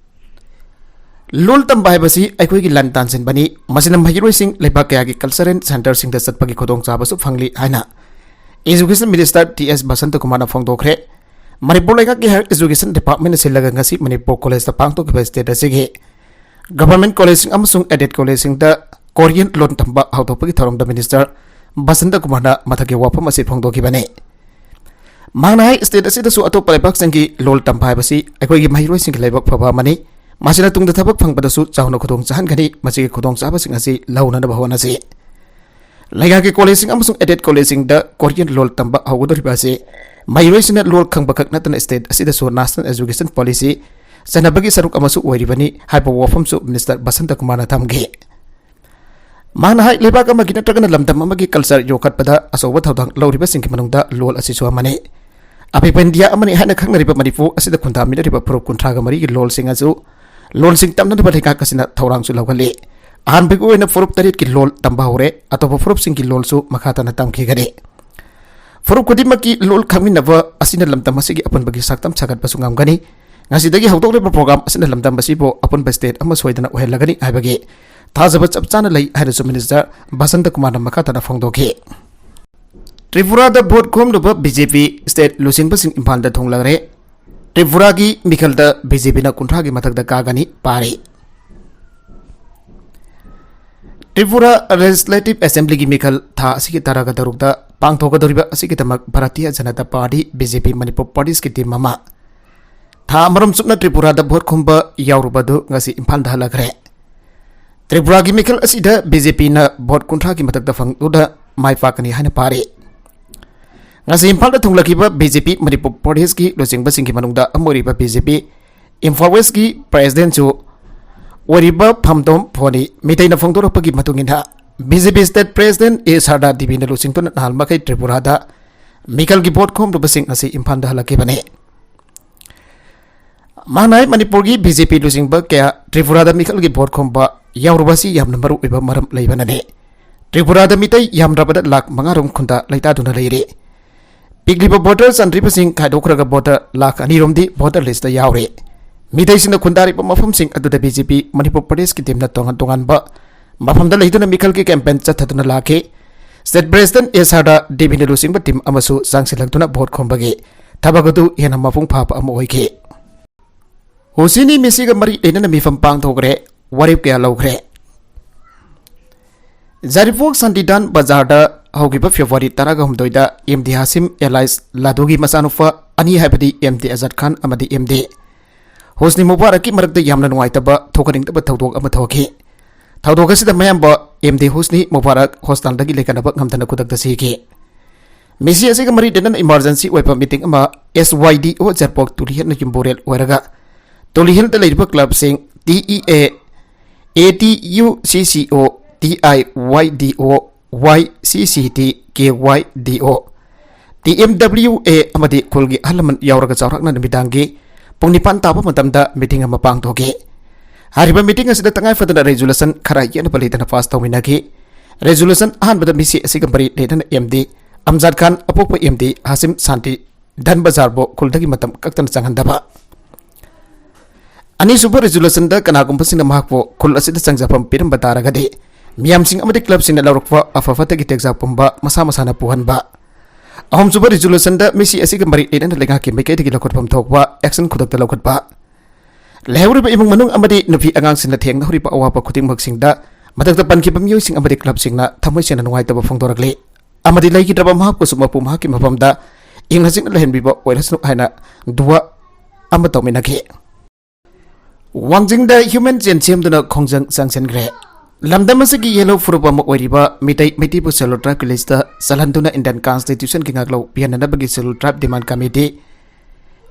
ꯂꯣꯜ ꯇꯝꯕ ꯍꯥꯏꯕꯁꯤ ꯑꯩꯈꯣꯏꯒꯤ ꯂꯟ ꯇꯥꯟꯁꯤꯟꯕꯅꯤ꯫ ꯃꯁꯤꯅ ꯃꯍꯩꯔꯣꯏꯁꯤꯡ ꯂꯩꯕꯥꯛ ꯀꯌꯥꯒꯤ ꯀꯜꯆꯔꯦꯜ ꯁꯦꯟꯇꯔꯁꯤꯡꯗ ꯆꯠꯄꯒꯤ ꯈꯨꯗꯣꯡꯆꯥꯕꯁꯨ ꯐꯪꯂꯤ ꯍꯥꯏꯅ ꯏꯖꯨꯀꯦꯁꯟ ꯃꯤꯅꯤꯁꯇꯔ ꯇꯤ ꯑꯦꯁ ꯕꯁꯟꯇꯀꯨꯃꯥꯔꯅ ꯐꯣꯡꯗꯣꯛꯈ꯭ꯔꯦ꯫ ꯃꯅꯤꯄꯨꯔ ꯂꯩꯉꯥꯛꯀꯤ ꯍꯥꯌꯔ ꯏꯖꯨꯀꯦꯁꯟ ꯗꯤꯄꯥꯔꯠꯃꯦꯟꯅ ꯁꯤꯜꯂꯒ ꯉꯁꯤ ꯃꯅꯤꯄꯨꯔ ꯀꯣꯂꯦꯖꯇ ꯄꯥꯡꯊꯣꯛꯈꯤꯕ ꯁ꯭ꯇꯦꯠ ꯑꯁꯤꯒꯤ ꯒꯚꯔꯟꯃꯦꯟꯠ ꯀꯣꯂꯦꯖꯁꯤꯡ ꯑꯃꯁꯨꯡ ꯑꯦꯗꯦꯗ ꯀꯣꯂꯦꯖꯁꯤꯡꯗ ꯀꯣꯔꯤꯌꯟ ꯂꯣꯟ ꯇꯝꯕ ꯍꯧꯗꯣꯛꯄꯒꯤ ꯊꯧꯔꯝꯗ ꯃꯤꯅꯤꯁꯇꯔ ꯕꯁꯟꯇꯀꯨꯃꯥꯔꯅ ꯃꯊꯛꯀꯤ ꯋꯥꯐꯝ ꯑꯁꯤ ꯐꯣꯡꯗꯣꯛꯈꯤꯕꯅꯤ꯫ ꯃꯍꯥꯛꯅ ꯍꯥꯏ, ꯁ꯭ꯇꯦꯠ ꯑꯁꯤꯗꯁꯨ ꯑꯇꯣꯞꯄ ꯂꯩꯕꯥꯛꯁꯤꯡꯒꯤ ꯂꯣꯜ ꯇꯝꯕ ꯍꯥꯏꯕꯁꯤ ꯑꯩꯈꯣꯏꯒꯤ ꯃꯍꯩꯔꯣꯏꯁꯤꯡꯒꯤ ꯂꯥꯏꯕꯛ ꯐꯕ ꯑꯃꯅꯤ꯫ ꯃꯁꯤꯅ ꯇꯨꯡꯗ ꯊꯕꯛ ꯐꯪꯕꯗꯁꯨ ꯆꯥꯎꯅ ꯈꯨꯗꯣꯡ ꯆꯥꯍꯟꯒꯅꯤ꯫ ꯃꯁꯤꯒꯤ ꯈꯨꯗꯣꯡꯆꯥꯕꯁꯤꯡ ꯑꯁꯤ ꯂꯧꯅꯅꯕ ꯍꯣꯠꯅꯁꯤ꯫ ꯂꯩꯉꯥꯛꯀꯤ ꯀꯣꯂꯦꯖꯁꯤꯡ ꯑꯃꯁꯨꯡ ꯑꯦꯗꯦꯗ ꯀꯣꯂꯦꯖꯁꯤꯡꯗ ꯀꯣꯔꯤꯌꯟ ꯂꯣꯜ ꯇꯝꯕ ꯍꯧꯒꯗꯧꯔꯤꯕ ꯑꯁꯤ ꯃꯍꯩꯔꯣꯏꯁꯤꯡꯅ ꯂꯣꯜ ꯈꯪꯕ ꯈꯛ ꯅꯠꯇꯅ ꯁ꯭ꯇꯦꯠ ꯑꯁꯤꯗꯁꯨ ꯅꯦꯁꯅꯦꯜ ꯑꯦꯖꯨꯀꯦꯁꯟ ꯄꯣꯂꯤꯁꯤ ꯆꯠꯅꯕꯒꯤ ꯁꯔꯨꯛ ꯑꯃꯁꯨ ꯑꯣꯏꯔꯤꯕꯅꯤ ꯍꯥꯏꯕ ꯋꯥꯐꯝꯁꯨ ꯃꯤꯅꯤꯁꯇꯔ ꯕꯁꯟꯇꯀꯨꯃꯥꯔꯅ ꯊꯝꯈꯤ꯫ ꯃꯍꯥꯛꯅ ꯍꯥꯏ, ꯂꯩꯕꯥꯛ ꯑꯃꯒꯤ ꯅꯠꯇ꯭ꯔꯒꯅ ꯂꯝꯗꯝ ꯑꯃꯒꯤ ꯀꯜꯆꯔ ꯌꯣꯛꯈꯠꯄꯗ ꯑꯆꯧꯕ ꯊꯧꯗꯥꯡ ꯂꯧꯔꯤꯕꯁꯤꯡꯒꯤ ꯃꯅꯨꯡꯗ ꯂꯣꯜ ꯑꯁꯤꯁꯨ ꯑꯃꯅꯤ꯫ ꯑꯄꯤꯛꯄ ꯏꯟꯗꯤꯌꯥ ꯑꯃꯅꯤ ꯍꯥꯏꯅ ꯈꯪꯅꯔꯤꯕ ꯃꯅꯤꯄꯨꯔ ꯑꯁꯤꯗ ꯈꯨꯟꯗꯥꯃꯤꯟꯅꯔꯤꯕ ꯐꯨꯔꯨꯞ ꯀꯨꯟꯊ꯭ꯔꯥꯒ ꯃꯔꯤꯒꯤ ꯂꯣꯜꯁꯤꯡ ꯑꯁꯨ, ꯂꯣꯜꯁꯤꯡ ꯇꯝꯅꯅꯕ ꯂꯩꯉꯥꯛ ꯑꯁꯤꯅ ꯊꯧꯔꯥꯡꯁꯨ ꯂꯧꯍꯜꯂꯤ꯫ ꯑꯍꯥꯟꯕꯒꯤ ꯑꯣꯏꯅ ꯐꯨꯔꯨꯞ ꯇꯔꯦꯠꯀꯤ ꯂꯣꯜ ꯇꯝꯕ ꯍꯧꯔꯦ꯫ ꯑꯇꯣꯞꯄ ꯐꯨꯔꯨꯞꯁꯤꯡꯒꯤ ꯂꯣꯜꯁꯨ ꯃꯈꯥ ꯇꯥꯅ ꯇꯝꯈꯤꯒꯅꯤ꯫ ꯐꯨꯔꯨꯞ ꯈꯨꯗꯤꯡꯃꯛꯀꯤ ꯂꯣꯜ ꯈꯪꯃꯤꯟꯅꯕ ꯑꯁꯤꯅ ꯂꯝꯗꯝ ꯑꯁꯤꯒꯤ ꯑꯄꯨꯟꯕꯒꯤ ꯁꯛꯇꯝ ꯁꯥꯒꯠꯄꯁꯨ ꯉꯝꯒꯅꯤ꯫ ꯉꯁꯤꯗꯒꯤ ꯍꯧꯗꯣꯛꯂꯤꯕ ꯄ꯭ꯔꯣꯒ꯭ꯔꯥꯝ ꯑꯁꯤꯅ ꯂꯝꯗꯝ ꯑꯁꯤꯕꯨ ꯑꯄꯨꯟꯕ ꯁ꯭ꯇꯦꯠ ꯑꯃ ꯁꯣꯏꯗꯅ ꯑꯣꯏꯍꯜꯂꯒꯅꯤ ꯍꯥꯏꯕꯒꯤ ꯊꯥꯖꯕ ꯆꯞ ꯆꯥꯅ ꯂꯩ ꯍꯥꯏꯅꯁꯨ ꯃꯤꯅꯤꯁꯇꯔ ꯕꯁꯟꯇꯀꯨꯃꯥꯔꯅ ꯃꯈꯥ ꯇꯥꯅ ꯐꯣꯡꯗꯣꯛꯈꯤ꯫ ꯇ꯭ꯔꯤꯄꯨꯔꯥꯗ ꯚꯣꯠ ꯈꯣꯝꯂꯨꯕ ꯕꯤ ꯖꯦ ꯄꯤ ꯁ꯭ꯇꯦꯠ ꯂꯨꯆꯤꯡꯕꯁꯤꯡ ꯏꯝꯐꯥꯜꯗ ꯊꯨꯡꯂꯔꯦ꯫ ꯇ꯭ꯔꯤꯄꯨꯔꯥꯒꯤ ꯃꯤꯈꯜꯗ ꯕꯤ ꯖꯦ ꯄꯤꯅ ꯀꯨꯟꯊ꯭ꯔꯥꯒꯤ ꯃꯊꯛꯇ ꯀꯥꯒꯅꯤ ꯄꯥꯔꯤ꯫ ꯇ꯭ꯔꯤꯄꯨꯔꯥ ꯂꯦꯖꯤꯁꯂꯦꯇꯤꯚ ꯑꯦꯁꯦꯝꯕ꯭ꯂꯤꯒꯤ ꯃꯤꯈꯜ ꯊꯥ ꯑꯁꯤꯒꯤ ꯇꯔꯥꯒ ꯇꯔꯨꯛꯇ ꯄꯥꯡꯊꯣꯛꯀꯗꯧꯔꯤꯕ ꯑꯁꯤꯒꯤꯗꯃꯛ Bharatiya Janata party, B J ꯄꯤ, ꯃꯅꯤꯄꯨꯔ ꯄ꯭ꯔꯗꯦꯁꯀꯤ ꯇꯤꯝ ꯑꯃ ꯊꯥ ꯑꯃꯔꯣꯝ ꯆꯨꯞꯅ ꯇ꯭ꯔꯤꯄꯨꯔꯥꯗ ꯚꯣꯠ ꯈꯣꯝꯕ ꯌꯥꯎꯔꯨꯕꯗꯨ ꯉꯁꯤ ꯏꯝꯐꯥꯜꯗ ꯍꯜꯂꯛꯈ꯭ꯔꯦ꯫ ꯇ꯭ꯔꯤꯄꯨꯔꯥꯒꯤ ꯃꯤꯈꯜ ꯑꯁꯤꯗ ꯕꯤ ꯖꯦ ꯄꯤꯅ ꯚꯣꯠ ꯀꯨꯟꯊ꯭ꯔꯥꯒꯤ ꯃꯊꯛꯇ ꯐꯪꯗꯨꯅ ꯃꯥꯏ ꯄꯥꯛꯀꯅꯤ ꯍꯥꯏꯅ ꯄꯥꯔꯤ꯫ ꯉꯁꯤ ꯏꯝꯐꯥꯜꯗ ꯊꯨꯡꯂꯈꯤꯕ ꯕꯤ ꯖꯦ ꯄꯤ ꯃꯅꯤꯄꯨꯔ ꯄ꯭ꯔꯗꯦꯁꯀꯤ ꯂꯨꯆꯤꯡꯕꯁꯤꯡꯒꯤ ꯃꯅꯨꯡꯗ ꯑꯃ ꯑꯣꯏꯔꯤꯕ ꯕꯤ ꯖꯦ ꯄꯤ ꯏꯝꯐꯥꯜ ꯋꯦꯁꯀꯤ ꯄ꯭ꯔꯦꯁꯤꯗꯦꯟꯠꯁꯨ ꯑꯣꯏꯔꯤꯕ ꯐꯝꯗꯣꯝ ꯐꯣꯅꯤ ꯃꯤꯇꯩꯅ ꯐꯣꯡꯗꯣꯔꯛꯄꯒꯤ ꯃꯇꯨꯡ ꯏꯟꯅ, ꯕꯤ ꯖꯦ ꯄꯤ ꯁ꯭ꯇꯦꯠ ꯄ꯭ꯔꯦꯁꯤꯗꯦꯟꯠ ꯑꯦ ꯁꯥꯔꯗꯥ ꯗꯦꯕꯤꯅ ꯂꯨꯆꯤꯡꯗꯨꯅ ꯅꯍꯥꯟ ꯃꯈꯩ ꯇ꯭ꯔꯤꯄꯨꯔꯥꯗ ꯃꯤꯈꯜꯒꯤ ꯚꯣꯠ ꯈꯣꯝꯂꯨꯕꯁꯤꯡ ꯑꯁꯤ ꯏꯝꯐꯥꯜꯗ ꯍꯜꯂꯛꯈꯤꯕꯅꯤ꯫ ꯃꯍꯥꯛꯅ ꯍꯥꯏ, ꯃꯅꯤꯄꯨꯔꯒꯤ ꯕꯤ ꯖꯦ ꯄꯤ ꯂꯨꯆꯤꯡꯕ ꯀꯌꯥ ꯇ꯭ꯔꯤꯄꯨꯔꯥꯗ ꯃꯤꯈꯜꯒꯤ ꯚꯣꯠ ꯈꯣꯝꯕ ꯌꯥꯎꯔꯨꯕ ꯑꯁꯤ ꯌꯥꯝꯅ ꯃꯔꯨ ꯑꯣꯏꯕ ꯃꯔꯝ ꯂꯩꯕꯅꯅꯤ꯫ ꯇ꯭ꯔꯤꯄꯨꯔꯥꯗ ꯃꯤꯇꯩ ꯌꯥꯝꯗ꯭ꯔꯕꯗ ꯂꯥꯈ ꯃꯉꯥ ꯔꯣꯝ ꯈꯨꯟꯗꯥ ꯂꯩꯇꯥꯗꯨꯅ ꯂꯩꯔꯤ꯫ ꯄꯤꯛꯂꯤꯕ ꯚꯣꯇꯔ ꯆꯟꯗ꯭ꯔꯤꯕꯁꯤꯡ ꯈꯥꯏꯗꯣꯛꯈ꯭ꯔꯒ ꯚꯣꯇꯔ ꯂꯥꯈ ꯑꯅꯤ ꯔꯣꯝꯗꯤ ꯚꯣꯇꯔ ꯂꯤꯁꯇ ꯌꯥꯎꯔꯤ꯫ ꯃꯤꯇꯩꯁꯤꯡꯅ ꯈꯨꯟꯗꯥꯔꯤꯕ ꯃꯐꯝꯁꯤꯡ ꯑꯗꯨꯗ ꯕꯤ ꯖꯦ ꯄꯤ ꯃꯅꯤꯄꯨꯔ ꯄ꯭ꯔꯗꯦꯁꯀꯤ ꯇꯤꯝꯅ ꯇꯣꯉꯥꯟ ꯇꯣꯉꯥꯟꯕ ꯃꯐꯝꯗ ꯂꯩꯗꯨꯅ ꯃꯤꯈꯜꯒꯤ ꯀꯦꯝꯄꯦꯟ ꯆꯠꯊꯗꯨꯅ ꯂꯥꯛꯈꯤ꯫ ꯁ꯭ꯇꯦꯠ ꯄ꯭ꯔꯦꯁꯤꯗꯦꯟꯠ ꯑꯦꯁ ꯑꯥꯔ ꯗꯦꯕꯤꯅ ꯂꯨꯆꯤꯡꯕ ꯇꯤꯝ ꯑꯃꯁꯨ ꯆꯪꯁꯤꯜꯂꯛꯇꯨꯅ ꯚꯣꯠ ꯈꯣꯝꯕꯒꯤ ꯊꯕꯛ ꯑꯗꯨ ꯍꯦꯟꯅ ꯃꯄꯨꯡ ꯐꯥꯕ ꯑꯃ ꯑꯣꯏꯈꯤ꯫ ꯍꯨꯁꯤꯅꯤ ꯃꯦꯁꯤꯒ ꯃꯔꯤ ꯂꯩꯅꯅ ꯃꯤꯐꯝ ꯄꯥꯡꯊꯣꯛꯈ꯭ꯔꯦ꯫ ꯋꯥꯔꯦꯞ ꯀꯌꯥ ꯂꯧꯈ꯭ꯔꯦ? ꯖꯔꯤꯄꯣꯛ ꯁꯥꯟꯇꯤꯗꯥꯟ ꯕꯖꯥꯔꯗ ꯍꯧꯈꯤꯕ ꯐꯦꯕ꯭ꯔꯨꯋꯥꯔꯤ ꯇꯔꯥꯒ ꯍꯨꯝꯗꯣꯏꯗ ꯑꯦꯝ ꯗꯤ ꯍꯥꯁꯤꯝ ꯑꯦꯂꯥꯏꯁ ꯂꯥꯗꯨꯒꯤ ꯃꯆꯥꯅꯨꯄꯥ ꯑꯅꯤ, ꯍꯥꯏꯕꯗꯤ ꯑꯦꯝ ꯗꯤ ꯑꯖꯥꯗ ꯈꯥꯟ ꯑꯃꯗꯤ ꯑꯦꯝ ꯗꯤ ꯍꯨꯁꯅꯤ ꯃꯨꯕꯥꯔꯛꯀꯤ ꯃꯔꯛꯇ ꯌꯥꯝꯅ ꯅꯨꯡꯉꯥꯏꯇꯕ, ꯊꯣꯛꯍꯟꯅꯤꯡꯗꯕ ꯊꯧꯗꯣꯛ ꯑꯃ ꯊꯣꯛꯈꯤ꯫ ꯊꯧꯗꯣꯛ ꯑꯁꯤꯗ ꯃꯌꯥꯝꯕ ꯑꯦꯝ ꯗꯤ ꯍꯨꯁꯅꯤ ꯃꯨꯕꯥꯔꯛ ꯍꯣꯁꯄꯤꯇꯥꯜꯗꯒꯤ ꯂꯩꯀꯠꯅꯕ ꯉꯝꯗꯅ ꯈꯨꯗꯛꯇ ꯁꯤꯈꯤ꯫ ꯃꯦꯁꯤ ꯑꯁꯤꯒ ꯃꯔꯤ ꯂꯩꯅꯅ ꯏꯃꯥꯔꯖꯦꯟꯁꯤ ꯑꯣꯏꯕ ꯃꯤꯇꯤꯡ ꯑꯃ ꯑꯦꯁ ꯋꯥꯏ ꯗꯤ ꯑꯣ ꯖꯔꯄꯣꯛ ꯇꯨꯂꯤꯍꯦꯠꯅ ꯌꯨꯝꯕꯨꯔꯦꯜ ꯑꯣꯏꯔꯒ ꯇꯨꯂꯤꯍꯦꯜꯗ ꯂꯩꯔꯤꯕ ꯀ꯭ꯂꯕꯁꯤꯡ T E A, A T U C C ꯑꯣ, ꯇꯤ ꯑꯥꯏ ꯋꯥꯏ ꯗꯤ ꯑꯣ, ꯋꯥꯏ ꯁꯤ ꯁꯤ ꯇꯤ, ꯀꯦ ꯋꯥꯏ ꯗꯤ ꯑꯣ, ꯇꯤ ꯑꯦꯝ ꯗꯕ꯭ꯂꯤꯎ ꯑꯦ ꯑꯃꯗꯤ ꯈꯨꯜꯒꯤ ꯑꯍꯜ ꯂꯃꯟ ꯌꯥꯎꯔꯒ ꯆꯥꯎꯔꯥꯛꯅ ꯅꯨꯃꯤꯗꯥꯡꯒꯤ ꯄꯨꯡ ꯅꯤꯄꯥꯟ ꯇꯥꯕ ꯃꯇꯝꯗ ꯃꯤꯇꯤꯡ ꯑꯃ ꯄꯥꯡꯊꯣꯛꯈꯤ꯫ ꯍꯥꯏꯔꯤꯕ ꯃꯤꯇꯤꯡ ꯑꯁꯤꯗ ꯇꯉꯥꯏ ꯐꯗꯅ ꯔꯦꯖꯨꯂꯦꯁꯟ ꯈꯔ ꯌꯦꯠꯅꯕ ꯂꯩꯇꯅ ꯄꯥꯁ ꯇꯧꯃꯤꯟꯅꯈꯤ꯫ ꯔꯦꯖꯨꯂꯦꯁꯟ ꯑꯍꯥꯟꯕꯗ ꯃꯦꯁꯤ ꯑꯁꯤꯒ ꯃꯔꯤ ꯂꯩꯅꯅ ꯑꯦꯝ ꯗꯤ ꯑꯝꯖꯥꯗ ꯈꯥꯟ, ꯑꯄꯣꯛꯄ ꯑꯦꯝ ꯗꯤ ꯍꯥꯁꯤꯝ ꯁꯥꯟꯇꯤ ꯙꯟ ꯕꯖꯥꯔꯕꯨ ꯈꯨꯜꯗꯒꯤ ꯃꯇꯝ ꯀꯛꯇꯅ ꯆꯪꯍꯟꯗꯕ꯫ ꯑꯅꯤꯁꯨꯕ ꯔꯦꯖꯨꯂꯦꯁꯟꯗ ꯀꯅꯥꯒꯨꯝꯕꯁꯤꯡꯅ ꯃꯍꯥꯛꯄꯨ ꯈꯨꯜ ꯑꯁꯤꯗ ꯆꯪꯖꯐꯝ ꯄꯤꯔꯝꯕ ꯇꯥꯔꯒꯗꯤ ꯃꯤꯌꯥꯝꯁꯤꯡ ꯑꯃꯗꯤ ꯀ꯭ꯂꯕꯁꯤꯡꯅ ꯂꯧꯔꯛꯄ ꯑꯐ ꯐꯠꯇꯒꯤ ꯇꯦꯛꯖꯥꯛ ꯄꯨꯝꯕ ꯃꯁꯥ ꯃꯁꯥꯅ ꯄꯨꯍꯟꯕ꯫ ꯑꯍꯨꯝꯁꯨꯕ ꯔꯤꯖꯣꯂꯨꯁꯟꯗ ꯃꯤꯁꯤ ꯑꯁꯤꯒ ꯃꯔꯤ ꯂꯩꯅꯅ ꯂꯩꯉꯥꯛꯀꯤ ꯃꯥꯏꯀꯩꯗꯒꯤ ꯂꯧꯈꯠꯐꯝ ꯊꯣꯛꯄ ꯑꯦꯛꯁꯟ ꯈꯨꯗꯛꯇ ꯂꯧꯈꯠꯄ꯫ ꯂꯩꯍꯧꯔꯤꯕ ꯏꯃꯨꯡ ꯃꯅꯨꯡ ꯑꯃꯗꯤ ꯅꯨꯄꯤ ꯑꯉꯥꯡꯁꯤꯡꯅ ꯊꯦꯡꯅꯍꯧꯔꯤꯕ ꯑꯋꯥꯕ ꯈꯨꯗꯤꯡꯃꯛꯁꯤꯡꯗ ꯃꯊꯛꯇ ꯄꯟꯈꯤꯕ ꯃꯤꯑꯣꯏꯁꯤꯡ ꯑꯃꯗꯤ ꯀ꯭ꯂꯕꯁꯤꯡꯅ ꯊꯃꯣꯏ ꯁꯦꯡꯅ ꯅꯨꯡꯉꯥꯏꯇꯕ ꯐꯣꯡꯗꯣꯔꯛꯂꯤ ꯑꯃꯗꯤ ꯂꯩꯈꯤꯗ꯭ꯔꯕ ꯃꯍꯥꯛꯄꯨꯁꯨ ꯃꯄꯨ ꯃꯍꯥꯛꯀꯤ ꯃꯐꯝꯗ ꯏꯪꯅ ꯆꯤꯛꯅ ꯂꯩꯍꯟꯕꯤꯕ ꯑꯣꯏꯔꯁꯅꯨ ꯍꯥꯏꯅ ꯗꯨꯋꯥ ꯑꯃ ꯇꯧꯃꯤꯟꯅꯈꯤ꯫ ꯋꯥꯡꯖꯤꯡꯗ ꯍ꯭ꯌꯨꯃꯦꯟ ꯆꯦꯟ ꯁꯦꯝꯗꯨꯅ ꯈꯣꯡꯖꯪ ꯆꯪꯁꯤꯟꯈ꯭ꯔꯦ꯫ ꯂꯝꯗꯝ ꯑꯁꯤꯒꯤ ꯌꯦꯜꯍꯧ ꯐꯨꯔꯨꯞ ꯑꯃ ꯑꯣꯏꯔꯤꯕ ꯃꯤꯇꯩ ꯃꯩꯇꯩꯕꯨ ꯁꯦꯂꯨꯜ ꯇ꯭ꯔꯥꯏꯕꯀꯤ ꯂꯤꯁꯇ ꯆꯜꯍꯟꯗꯨꯅ ꯏꯟꯗꯤꯌꯟ ꯀꯟꯁꯇꯤꯇ꯭ꯌꯨꯁꯟꯒꯤ ꯉꯥꯛꯂꯧ ꯄꯤꯍꯟꯅꯅꯕꯒꯤ ꯁꯦꯂꯨꯜ ꯇ꯭ꯔꯥꯏꯕ ꯗꯤꯃꯥꯟ ꯀꯃꯤꯇꯤ,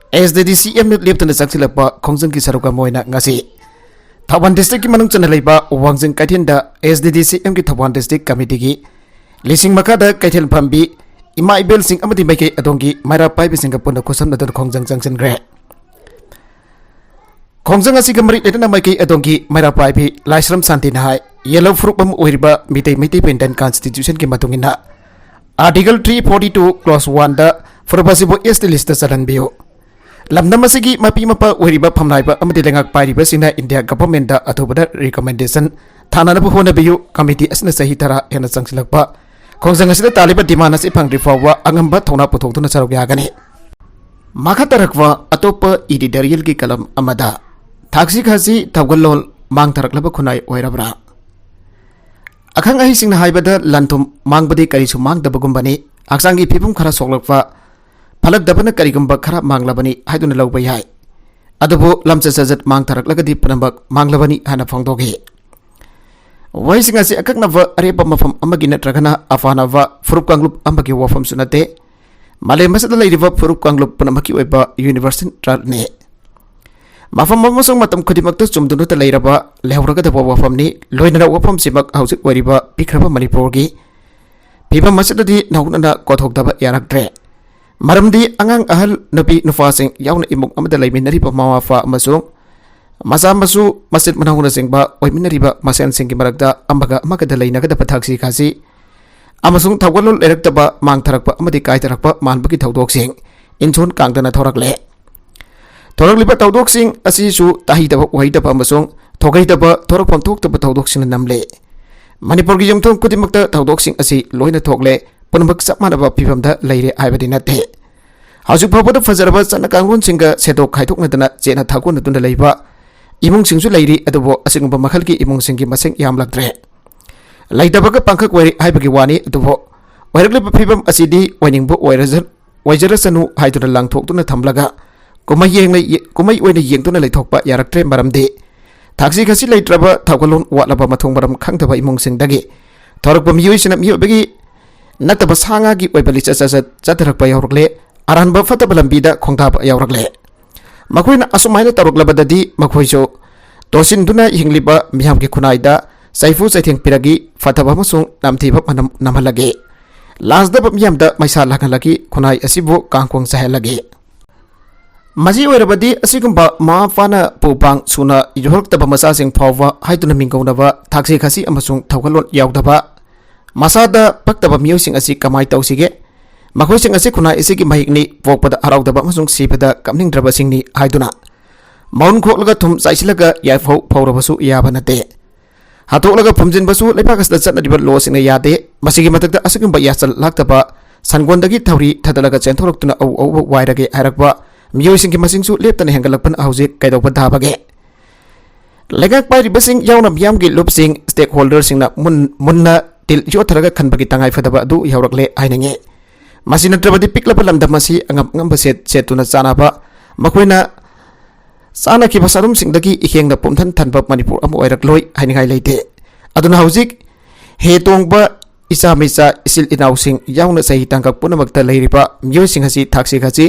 ꯑꯦꯁ ꯗꯤ ꯗꯤ ꯁꯤ ꯑꯦꯝꯅ ꯂꯦꯞꯇꯅ ꯆꯪꯁꯤꯜꯂꯛꯄ ꯈꯣꯡꯖꯪꯒꯤ ꯁꯔꯨꯛ ꯑꯃ ꯑꯣꯏꯅ ꯉꯁꯤ ꯊꯧꯕꯥꯜ ꯗꯤꯁꯇ꯭ꯔꯤꯛꯀꯤ ꯃꯅꯨꯡ ꯆꯟꯅ ꯂꯩꯕ ꯋꯥꯡꯖꯤꯡ ꯀꯩꯊꯦꯜꯗ ꯑꯦꯁ ꯗꯤ ꯗꯤ ꯁꯤ ꯑꯦꯝꯒꯤ ꯊꯧꯕꯥꯜ ꯗꯤꯁꯇ꯭ꯔꯤꯛ ꯀꯃꯤꯇꯤꯒꯤ ꯂꯤꯁꯤꯡ ꯃꯈꯥꯗ ꯀꯩꯊꯦꯜ ꯐꯝꯕꯤ ꯏꯃꯥ ꯏꯕꯦꯜꯁꯤꯡ ꯑꯃꯗꯤ ꯃꯥꯏꯀꯩ ꯑꯗꯣꯝꯒꯤ ꯃꯩꯔꯥ ꯄꯥꯏꯕꯤꯁꯤꯡꯒ ꯄꯨꯟꯅ ꯈꯨꯠꯁꯝꯅꯗꯨꯅ ꯈꯣꯡꯖꯪ ꯆꯪꯁꯤꯟꯈ꯭ꯔꯦ꯫ ꯈꯣꯡꯖꯪ ꯑꯁꯤꯒ ꯃꯔꯤ ꯂꯩꯅꯅ ꯃꯥꯏꯀꯩ ꯑꯗꯣꯝꯒꯤ ꯃꯩꯔꯥ ꯄꯥꯏꯕꯤ ꯂꯥꯏꯁ꯭ꯔꯝ ꯁꯥꯟꯇꯤꯅ ꯍꯥꯏ, ꯌꯦꯜꯍꯧ ꯐꯨꯔꯨꯞ ꯑꯃ ꯑꯣꯏꯔꯤꯕ ꯃꯤꯇꯩ ꯃꯩꯇꯩ ꯄꯦꯟꯗꯦꯟ ꯀꯟꯁꯇꯤꯇ꯭ꯌꯨꯁꯟꯒꯤ ꯃꯇꯨꯡ ꯏꯟꯅ article three forty two close ꯋꯥꯟꯗ ꯐꯨꯔꯨꯞ ꯑꯁꯤꯕꯨ ꯑꯦꯁ ꯇꯤ ꯂꯤꯁꯇ ꯆꯜꯍꯟꯕꯤꯌꯨ꯫ ꯂꯝꯗꯝ ꯑꯁꯤꯒꯤ ꯃꯄꯤ ꯃꯄꯥ ꯑꯣꯏꯔꯤꯕ ꯐꯝꯅꯥꯏꯕ ꯑꯃꯗꯤ ꯂꯩꯉꯥꯛ ꯄꯥꯏꯔꯤꯕꯁꯤꯡꯅ ꯏꯟꯗꯤꯌꯥ ꯒꯚꯔꯟꯃꯦꯟꯠꯇ ꯑꯊꯨꯕꯗ ꯔꯤꯀꯃꯦꯟꯗꯦꯁꯟ ꯊꯥꯅꯅꯕ ꯍꯣꯠꯅꯕꯤꯌꯨ꯫ ꯀꯃꯤꯇꯤ ꯑꯁꯤꯅ ꯆꯍꯤ ꯇꯔꯥ ꯍꯦꯟꯅ ꯆꯪꯁꯤꯜꯂꯛꯄ ꯈꯣꯡꯖꯪ ꯑꯁꯤꯗ ꯇꯥꯜꯂꯤꯕ ꯗꯤꯃꯥꯟ ꯑꯁꯤ ꯐꯪꯗ꯭ꯔꯤ ꯐꯥꯎꯕ ꯑꯉꯝꯕ ꯊꯧꯅꯥ ꯄꯨꯊꯣꯛꯇꯨꯅ ꯁꯔꯨꯛ ꯌꯥꯒꯅꯤ꯫ ꯃꯈꯥ ꯇꯥꯔꯛꯄ ꯑꯇꯣꯞꯄ ꯏꯗꯤꯇꯣꯔꯤꯌꯦꯜꯒꯤ ꯀꯂꯝ ꯑꯃꯗ, ꯊꯥꯛꯁꯤ ꯈꯥꯁꯤ ꯊꯧꯒꯜꯂꯣꯟ ꯃꯥꯡꯊꯔꯛꯂꯕ ꯈꯨꯟꯅꯥꯏ ꯑꯣꯏꯔꯕ꯭ꯔꯥ? ꯑꯈꯪ ꯑꯍꯩꯁꯤꯡꯅ ꯍꯥꯏꯕꯗ, ꯂꯟ ꯊꯨꯝ ꯃꯥꯡꯕꯗꯤ ꯀꯔꯤꯁꯨ ꯃꯥꯡꯗꯕꯒꯨꯝꯕꯅꯤ, ꯍꯛꯆꯥꯡꯒꯤ ꯐꯤꯕꯝ ꯈꯔ ꯁꯣꯛꯂꯛꯄ, ꯐꯠꯂꯛꯇꯕꯅ ꯀꯔꯤꯒꯨꯝꯕ ꯈꯔ ꯃꯥꯡꯂꯕꯅꯤ ꯍꯥꯏꯗꯨꯅ ꯂꯧꯕ ꯌꯥꯏ꯫ ꯑꯗꯨꯕꯨ ꯂꯝꯆꯠ ꯁꯥꯖꯠ ꯃꯥꯡꯊꯔꯛꯂꯒꯗꯤ ꯄꯨꯝꯅꯃꯛ ꯃꯥꯡꯂꯕꯅꯤ ꯍꯥꯏꯅ ꯐꯣꯡꯗꯣꯛꯏ꯫ ꯋꯥꯍꯩꯁꯤꯡ ꯑꯁꯤ ꯑꯀꯛꯅꯕ ꯑꯔꯦꯞꯄ ꯃꯐꯝ ꯑꯃꯒꯤ ꯅꯠꯇ꯭ꯔꯒꯅ ꯑꯐꯥꯅꯕ ꯐꯨꯔꯨꯞ ꯀꯥꯡꯂꯨꯞ ꯑꯃꯒꯤ ꯋꯥꯐꯝꯁꯨ ꯅꯠꯇꯦ꯫ ꯃꯥꯂꯦꯝ ꯑꯁꯤꯗ ꯂꯩꯔꯤꯕ ꯐꯨꯔꯨꯞ ꯀꯥꯡꯂꯨꯞ ꯄꯨꯝꯅꯃꯛꯀꯤ ꯑꯣꯏꯕ ꯌꯨꯅꯤꯚꯔꯁꯦꯜ ꯇ꯭ꯔꯠꯅꯤ꯫ ꯃꯐꯝ ꯑꯃꯁꯨꯡ ꯃꯇꯝ ꯈꯨꯗꯤꯡꯃꯛꯇ ꯆꯨꯝꯗꯨꯅꯇ ꯂꯩꯔꯕ, ꯂꯩꯍꯧꯔꯒꯗꯕ ꯋꯥꯐꯝꯅꯤ꯫ ꯂꯣꯏꯅꯅ ꯋꯥꯐꯝꯁꯤꯃꯛ ꯍꯧꯖꯤꯛ ꯑꯣꯏꯔꯤꯕ ꯄꯤꯛꯈ꯭ꯔꯕ ꯃꯅꯤꯄꯨꯔꯒꯤ ꯐꯤꯕꯝ ꯑꯁꯤꯗꯗꯤ ꯅꯧꯅꯅ ꯀꯣꯊꯣꯛꯇꯕ ꯌꯥꯔꯛꯇ꯭ꯔꯦ꯫ ꯃꯔꯝꯗꯤ ꯑꯉꯥꯡ, ꯑꯍꯜ, ꯅꯨꯄꯤ ꯅꯨꯄꯥꯁꯤꯡ ꯌꯥꯎꯅ ꯏꯃꯨꯡ ꯑꯃꯗ ꯂꯩꯃꯤꯟꯅꯔꯤꯕ ꯃꯃꯥ ꯃꯄꯥ ꯑꯃꯁꯨꯡ ꯃꯆꯥ ꯃꯁꯨ, ꯃꯆꯤꯟ ꯃꯅꯥꯎꯅꯆꯤꯡꯕ ꯑꯣꯏꯃꯤꯟꯅꯔꯤꯕ ꯃꯁꯦꯟꯁꯤꯡꯒꯤ ꯃꯔꯛꯇ ꯑꯃꯒ ꯑꯃꯒꯗ ꯂꯩꯅꯒꯗꯕ ꯊꯛꯁꯤ ꯈꯥꯁꯤ ꯑꯃꯁꯨꯡ ꯊꯧꯒꯜꯂꯣꯟ ꯂꯩꯔꯛꯇꯕ, ꯃꯥꯡꯊꯔꯛꯄ ꯑꯃꯗꯤ ꯀꯥꯏꯊꯔꯛꯄ ꯃꯥꯟꯕꯒꯤ ꯊꯧꯗꯣꯛꯁꯤꯡ ꯏꯟꯁꯣꯟ ꯀꯥꯡꯗꯅ ꯊꯣꯔꯛꯂꯦ꯫ ꯊꯣꯔꯛꯂꯤꯕ ꯊꯧꯗꯣꯛꯁꯤꯡ ꯑꯁꯤꯁꯨ ꯇꯥꯍꯩꯗꯕ, ꯎꯍꯩꯗꯕ ꯑꯃꯁꯨꯡ ꯊꯣꯛꯍꯩꯗꯕ ꯊꯣꯔꯛꯐꯝ ꯊꯣꯛꯇꯕ ꯊꯧꯗꯣꯛꯁꯤꯡꯅ ꯅꯝꯂꯦ꯫ ꯃꯅꯤꯄꯨꯔꯒꯤ ꯌꯨꯝꯊꯣꯡ ꯈꯨꯗꯤꯡꯃꯛꯇ ꯊꯧꯗꯣꯛꯁꯤꯡ ꯑꯁꯤ ꯂꯣꯏꯅ ꯊꯣꯛꯂꯦ꯫ ꯄꯨꯝꯅꯃꯛ ꯆꯞ ꯃꯥꯟꯅꯕ ꯐꯤꯕꯝꯗ ꯂꯩꯔꯦ ꯍꯥꯏꯕꯗꯤ ꯅꯠꯇꯦ꯫ ꯍꯧꯖꯤꯛ ꯐꯥꯎꯕꯗ ꯐꯖꯔꯕ ꯆꯠꯅ ꯀꯥꯡꯂꯣꯟꯁꯤꯡꯒ ꯁꯦꯠꯇꯣꯛ ꯈꯥꯏꯗꯣꯛꯅꯗꯅ ꯆꯦꯠꯅ ꯊꯥꯒꯣꯟꯅꯗꯨꯅ ꯂꯩꯕ ꯏꯃꯨꯡꯁꯤꯡꯁꯨ ꯂꯩꯔꯤ꯫ ꯑꯗꯨꯕꯨ ꯑꯁꯤꯒꯨꯝꯕ ꯃꯈꯜꯒꯤ ꯏꯃꯨꯡꯁꯤꯡꯒꯤ ꯃꯁꯤꯡ ꯌꯥꯝꯂꯛꯇ꯭ꯔꯦ꯫ ꯂꯩꯇꯕꯒ ꯄꯥꯡꯈꯛ ꯑꯣꯏꯔꯦ ꯍꯥꯏꯕꯒꯤ ꯋꯥꯅꯤ꯫ ꯑꯗꯨꯕꯨ ꯑꯣꯏꯔꯛꯂꯤꯕ ꯐꯤꯕꯝ ꯑꯁꯤꯗꯤ ꯑꯣꯏꯅꯤꯡꯕ ꯑꯣꯏꯔꯖ-, ꯑꯣꯏꯖꯔꯁꯅꯨ ꯍꯥꯏꯗꯨꯅ ꯂꯪꯊꯣꯛꯇꯨꯅ ꯊꯝꯂꯒ ꯀꯨꯝꯍꯩ ꯌꯦꯡꯅ ꯌꯦ-, ꯀꯨꯝꯍꯩ ꯑꯣꯏꯅ ꯌꯦꯡꯗꯨꯅ ꯂꯩꯊꯣꯛꯄ ꯌꯥꯔꯛꯇ꯭ꯔꯦ꯫ ꯃꯔꯝꯗꯤ ꯊꯥꯛꯁꯤ ꯈꯥꯁꯤ ꯂꯩꯇ꯭ꯔꯕ, ꯊꯧꯒꯜꯂꯣꯟ ꯋꯥꯠꯂꯕ, ꯃꯊꯣꯡ ꯃꯔꯝ ꯈꯪꯗꯕ ꯏꯃꯨꯡꯁꯤꯡꯗꯒꯤ ꯊꯣꯔꯛꯄ ꯃꯤꯑꯣꯏꯁꯤꯅ ꯃꯤꯑꯣꯏꯕꯒꯤ ꯅꯠꯇꯕ ꯁꯥ ꯉꯥꯒꯤ ꯑꯣꯏꯕ ꯂꯤꯆꯠ ꯁꯥꯖꯠ ꯆꯠꯊꯔꯛꯄ ꯌꯥꯎꯔꯛꯂꯦ꯫ ꯑꯔꯥꯟꯕ ꯐꯠꯇꯕ ꯂꯝꯕꯤꯗ ꯈꯣꯡꯗꯥꯕ ꯌꯥꯎꯔꯛꯂꯦ꯫ ꯃꯈꯣꯏꯅ ꯑꯁꯨꯃꯥꯏꯅ ꯇꯧꯔꯛꯂꯕꯗꯗꯤ ꯃꯈꯣꯏꯁꯨ ꯇꯣꯁꯤꯟꯗꯨꯅ ꯍꯤꯡꯂꯤꯕ ꯃꯤꯌꯥꯝꯒꯤ ꯈꯨꯟꯅꯥꯏꯗ ꯆꯩꯐꯨ ꯆꯩꯊꯦꯡ ꯄꯤꯔꯒꯤ ꯐꯠꯇꯕ ꯑꯃꯁꯨꯡ ꯅꯝꯊꯤꯕ ꯃꯅꯝ ꯅꯝꯍꯜꯂꯒꯦ꯫ ꯂꯥꯁꯗꯕ ꯃꯤꯌꯥꯝꯗ ꯃꯩꯁꯥ ꯂꯥꯡꯍꯜꯂꯒꯤ ꯈꯨꯟꯅꯥꯏ ꯑꯁꯤꯕꯨ ꯀꯥꯡꯈꯣꯡ ꯆꯥꯏꯍꯜꯂꯒꯦ꯫ ꯃꯁꯤ ꯑꯣꯏꯔꯕꯗꯤ ꯑꯁꯤꯒꯨꯝꯕ ꯃꯃꯥ ꯃꯄꯥꯅ ꯄꯨ ꯄꯥꯡ ꯁꯨꯅ ꯌꯣꯛꯂꯛꯇꯕ ꯃꯆꯥꯁꯤꯡ ꯐꯥꯎꯕ ꯍꯥꯏꯗꯨꯅ ꯃꯤꯡꯒꯧꯅꯕ ꯊꯥꯛꯁꯤ ꯈꯥꯁꯤ ꯑꯃꯁꯨꯡ ꯊꯧꯒꯜꯂꯣꯟ ꯌꯥꯎꯗꯕ ꯃꯁꯥꯗ ꯄꯛꯇꯕ ꯃꯤꯑꯣꯏꯁꯤꯡ ꯑꯁꯤ ꯀꯃꯥꯏ ꯇꯧꯁꯤꯒꯦ? ꯃꯈꯣꯏꯁꯤꯡ ꯑꯁꯤ ꯈꯨꯟꯅꯥꯏ ꯑꯁꯤꯒꯤ ꯃꯍꯤꯛꯅꯤ, ꯄꯣꯛꯄꯗ ꯍꯔꯥꯎꯗꯕ ꯑꯃꯁꯨꯡ ꯁꯤꯕꯗ ꯀꯞꯅꯤꯡꯗ꯭ꯔꯕꯁꯤꯡꯅꯤ ꯍꯥꯏꯗꯨꯅ ꯃꯎꯟ ꯈꯣꯛꯂꯒ ꯊꯨꯝ ꯆꯥꯏꯁꯤꯜꯂꯒ ꯌꯥꯏꯐꯧ ꯐꯧꯔꯕꯁꯨ ꯌꯥꯕ ꯅꯠꯇꯦ꯫ ꯍꯥꯠꯇꯣꯛꯂꯒ ꯐꯨꯝꯖꯤꯟꯕꯁꯨ ꯂꯩꯕꯥꯛ ꯑꯁꯤꯗ ꯆꯠꯅꯔꯤꯕ ꯂꯣꯁꯤꯡꯅ ꯌꯥꯗꯦ꯫ ꯃꯁꯤꯒꯤ ꯃꯊꯛꯇ ꯑꯁꯤꯒꯨꯝꯕ ꯌꯥꯆꯜ ꯂꯥꯛꯇꯕ ꯁꯟꯒꯣꯟꯗꯒꯤ ꯊꯧꯔꯤ ꯊꯥꯗꯠꯂꯒ ꯆꯦꯟꯊꯣꯔꯛꯇꯨꯅ ꯑꯎ ꯑꯎꯕ ꯋꯥꯏꯔꯒꯦ ꯍꯥꯏꯔꯛꯄ ꯃꯤꯑꯣꯏꯁꯤꯡꯒꯤ ꯃꯁꯤꯡꯁꯨ ꯂꯦꯞꯇꯅ ꯍꯦꯟꯒꯠꯂꯛꯄꯅ ꯍꯧꯖꯤꯛ ꯀꯩꯗꯧꯕ ꯊꯥꯕꯒꯦ? ꯂꯩꯉꯥꯛ ꯄꯥꯏꯔꯤꯕꯁꯤꯡ ꯌꯥꯎꯅ ꯃꯤꯌꯥꯝꯒꯤ ꯂꯨꯞꯁꯤꯡ, stakeholderꯁꯤꯡꯅ ꯃꯨꯟ-, ꯃꯨꯟꯅ ꯇꯤꯜ ꯌꯣꯠꯊꯔꯒ ꯈꯟꯕꯒꯤ ꯇꯉꯥꯏꯐꯗꯕ ꯑꯗꯨ ꯌꯧꯔꯛꯂꯦ ꯍꯥꯏꯅꯤꯡꯉꯤ꯫ ꯃꯁꯤ ꯅꯠꯇ꯭ꯔꯕꯗꯤ ꯄꯤꯛꯂꯕ ꯂꯝꯗꯝ ꯑꯁꯤ ꯑꯉꯝ ꯑꯉꯝꯕ ꯁꯦꯠ ꯁꯦꯠꯇꯨꯅ ꯆꯥꯅꯕ, ꯃꯈꯣꯏꯅ ꯆꯥꯅꯈꯤꯕ ꯆꯥꯔꯨꯝꯁꯤꯡꯗꯒꯤ ꯏꯍꯦꯡꯅ ꯄꯨꯝꯊꯟ ꯊꯟꯕ ꯃꯅꯤꯄꯨꯔ ꯑꯃ ꯑꯣꯏꯔꯛꯂꯣꯏ ꯍꯥꯏꯅꯤꯡꯉꯥꯏ ꯂꯩꯇꯦ꯫ ꯑꯗꯨꯅ ꯍꯧꯖꯤꯛ ꯍꯦ ꯇꯣꯡꯕ ꯏꯆꯥ ꯃꯤꯆꯥ, ꯏꯆꯤꯜ ꯏꯅꯥꯎꯁꯤꯡ ꯌꯥꯎꯅ ꯆꯍꯤ ꯇꯥꯡꯀꯛ ꯄꯨꯝꯅꯃꯛꯇ ꯂꯩꯔꯤꯕ ꯃꯤꯑꯣꯏꯁꯤꯡ ꯑꯁꯤ ꯊꯥꯛꯁꯤ ꯈꯥꯁꯤ